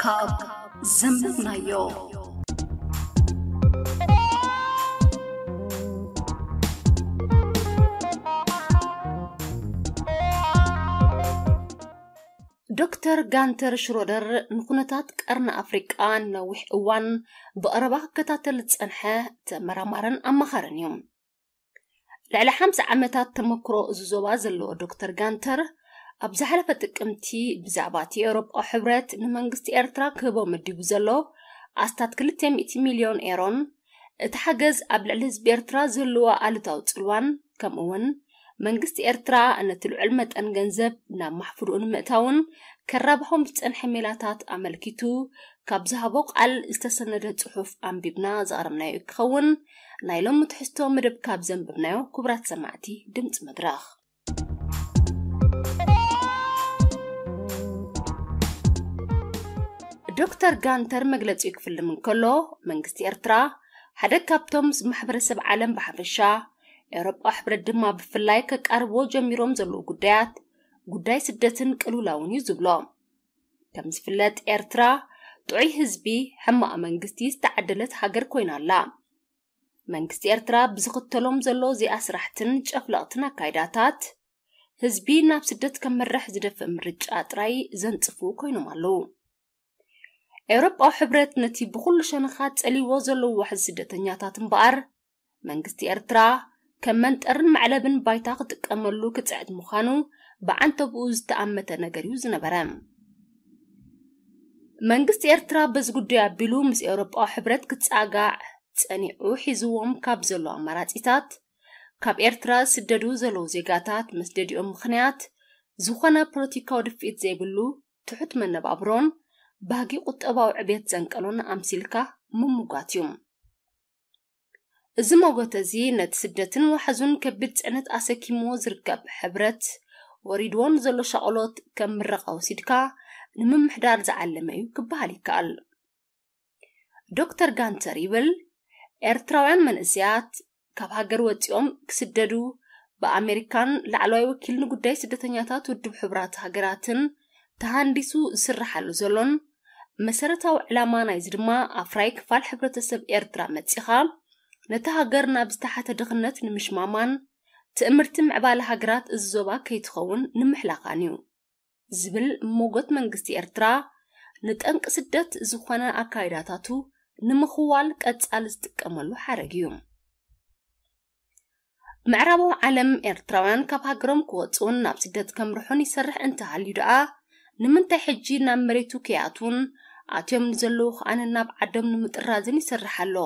ካብ ዘንበብናዮ ዶክተር ጋንተር ሽሮደር ንኩነታት ቀርኒ ኣፍሪቃ ንነዊሕ እዋን ብቐረባ ክከታተል ዝጸንሐ ተመራማርን ኣማኻርን እዩ። ልዕሊ ሓምሳ ዓመታት ተመክሮ እዚ ዞባ ዘለዎ ዶክተር ጋንተር ኣብ ዝሓለፈ ጥቅምቲ ብዛዕባ እቲ ኤውሮጳዊ ሕብረት ንመንግስቲ ኤርትራ ክህቦ መዲቡ ዘሎ ኣስታት ክልተ ሚእቲ ሚልዮን ኤሮን እቲ ሓገዝ ኣብ ልዕሊ ህዝቢ ኤርትራ ዝህልዎ ኣሉታዊ ጽልዋን ከምኡ እውን መንግስቲ ኤርትራ ነቲ ልዑል መጠን ገንዘብ ናብ ማሕፍርኡ ንምእታውን ከራብሖም ዝጸንሐ ሜላታት ኣመልኪቱ ካብ ዝሃቦ ቃል ዝተሰነደ ጽሑፍ ኣንቢብና ዘቕረብናዮ ክኸውን ናይ ሎሚ ትሕዝቶ መደብ ካብ ዘንብብናዮ ክቡራት ሰማዕቲ ድምፂ መድረኽ። ዶክተር ጋንተር መግለፂኡ ክፍልም እንከሎ መንግስቲ ኤርትራ ሓደ ካብቶም ምስ ማሕበረሰብ ዓለም ብሓፈሻ ኤውሮጳ ሕብረት ድማ ብፍላይ ከቃርብዎ ጀሚሮም ዘለዉ ጉዳያት ጉዳይ ስደትን ቅልውላውን እዩ ዝብሎ። ከም ዝፍለጥ ኤርትራ ጥዑይ ህዝቢ ሕማቕ መንግስቲ ዝተዓደለት ሃገር ኮይና ኣላ። መንግስቲ ኤርትራ ብዝኽተሎም ዘሎ ዘይኣስራሕትን ጨፍለቕትን ኣካይዳታት ህዝቢ ናብ ስደት ከምርሕ ዝደፍእ ምርጫ ጥራይ ዘንጽፉ ኮይኖም ኣለዉ። ኤውሮጳዊ ሕብረት ነቲ ብኹሉ ሸነኻት ጸሊዎ ዘሎ ዋሕዚ ስደተኛታት እምበኣር መንግስቲ ኤርትራ ከም መንጠርን መዕለብን ባይታ ክጥቀመሉ ክጽዕት ምዃኑ ብዓንተብኡ ዝተኣመተ ነገር እዩ ዝነበረ። መንግስቲ ኤርትራ በዚ ጉዳይ ኣቢሉ ምስ ኤውሮጳዊ ሕብረት ክጻጋዕ ጸኒዑ ሒዝዎም ካብ ዘሎ ኣማራጺታት ካብ ኤርትራ ዝስደዱ ዘለዉ ዜጋታት መስደዲኦም ምኽንያት ዝኾነ ፖለቲካዊ ድፍኢት ዘይብሉ ትሑት መነባብሮን ባህጊ ቁጠባዊ ዕብየት ዘንቀሎን ኣምሲልካ ምምጓት እዩ። እዚ ሞጎት እዚ ነቲ ስደትን ዋሕዙን ከቢድ ጽዕነት ኣሰኪምዎ ዝርከብ ሕብረት ወሪድዎ ንዘሎ ሻቕሎት ከም ምረቓ ወሲድካ ንምምሕዳር ዝዓለመ እዩ ክበሃል ይከኣል። ዶክተር ጋንተር ይብል ኤርትራውያን መንእሰያት ካብ ሃገር ወጺኦም ክስደዱ ብኣሜሪካን ላዕለዋይ ወኪል ንጉዳይ ስደተኛታት ውድብ ሕቡራት ሃገራትን ተሃንዲሱ ዝስርሓሉ ዘሎን መሰረታዊ ዕላማ ናይዚ ድማ ኣፍራይ ክፋል ሕብረተሰብ ኤርትራ መጺኻ ነቲ ሃገር ናብ ዝተሓተ ድኽነት ንምሽማማን ትእምርቲ ምዕባለ ሃገራት እዚ ዞባ ከይትኸውን ንምሕላኻን እዩ ዝብል ሞጎት መንግስቲ ኤርትራ ንጠንቂ ስደት ዝኾነ ኣካይዳታቱ ንምኽዋል ቀጻሊ ዝጥቀመሉ ሓረግ እዩ። ምዕራባዊ ዓለም ኤርትራውያን ካብ ሃገሮም ክወጹን ናብ ስደት ከምርሑን ይሰርሕ እንተሃልዩ ደኣ ንምንታይ ሕጂ ናብ መሬቱ ከይኣትዉን ኣትዮም ንዘለዉ ከኣ ናብ ዓዶም ንምጥራዝን ይሰርሕ ኣሎ።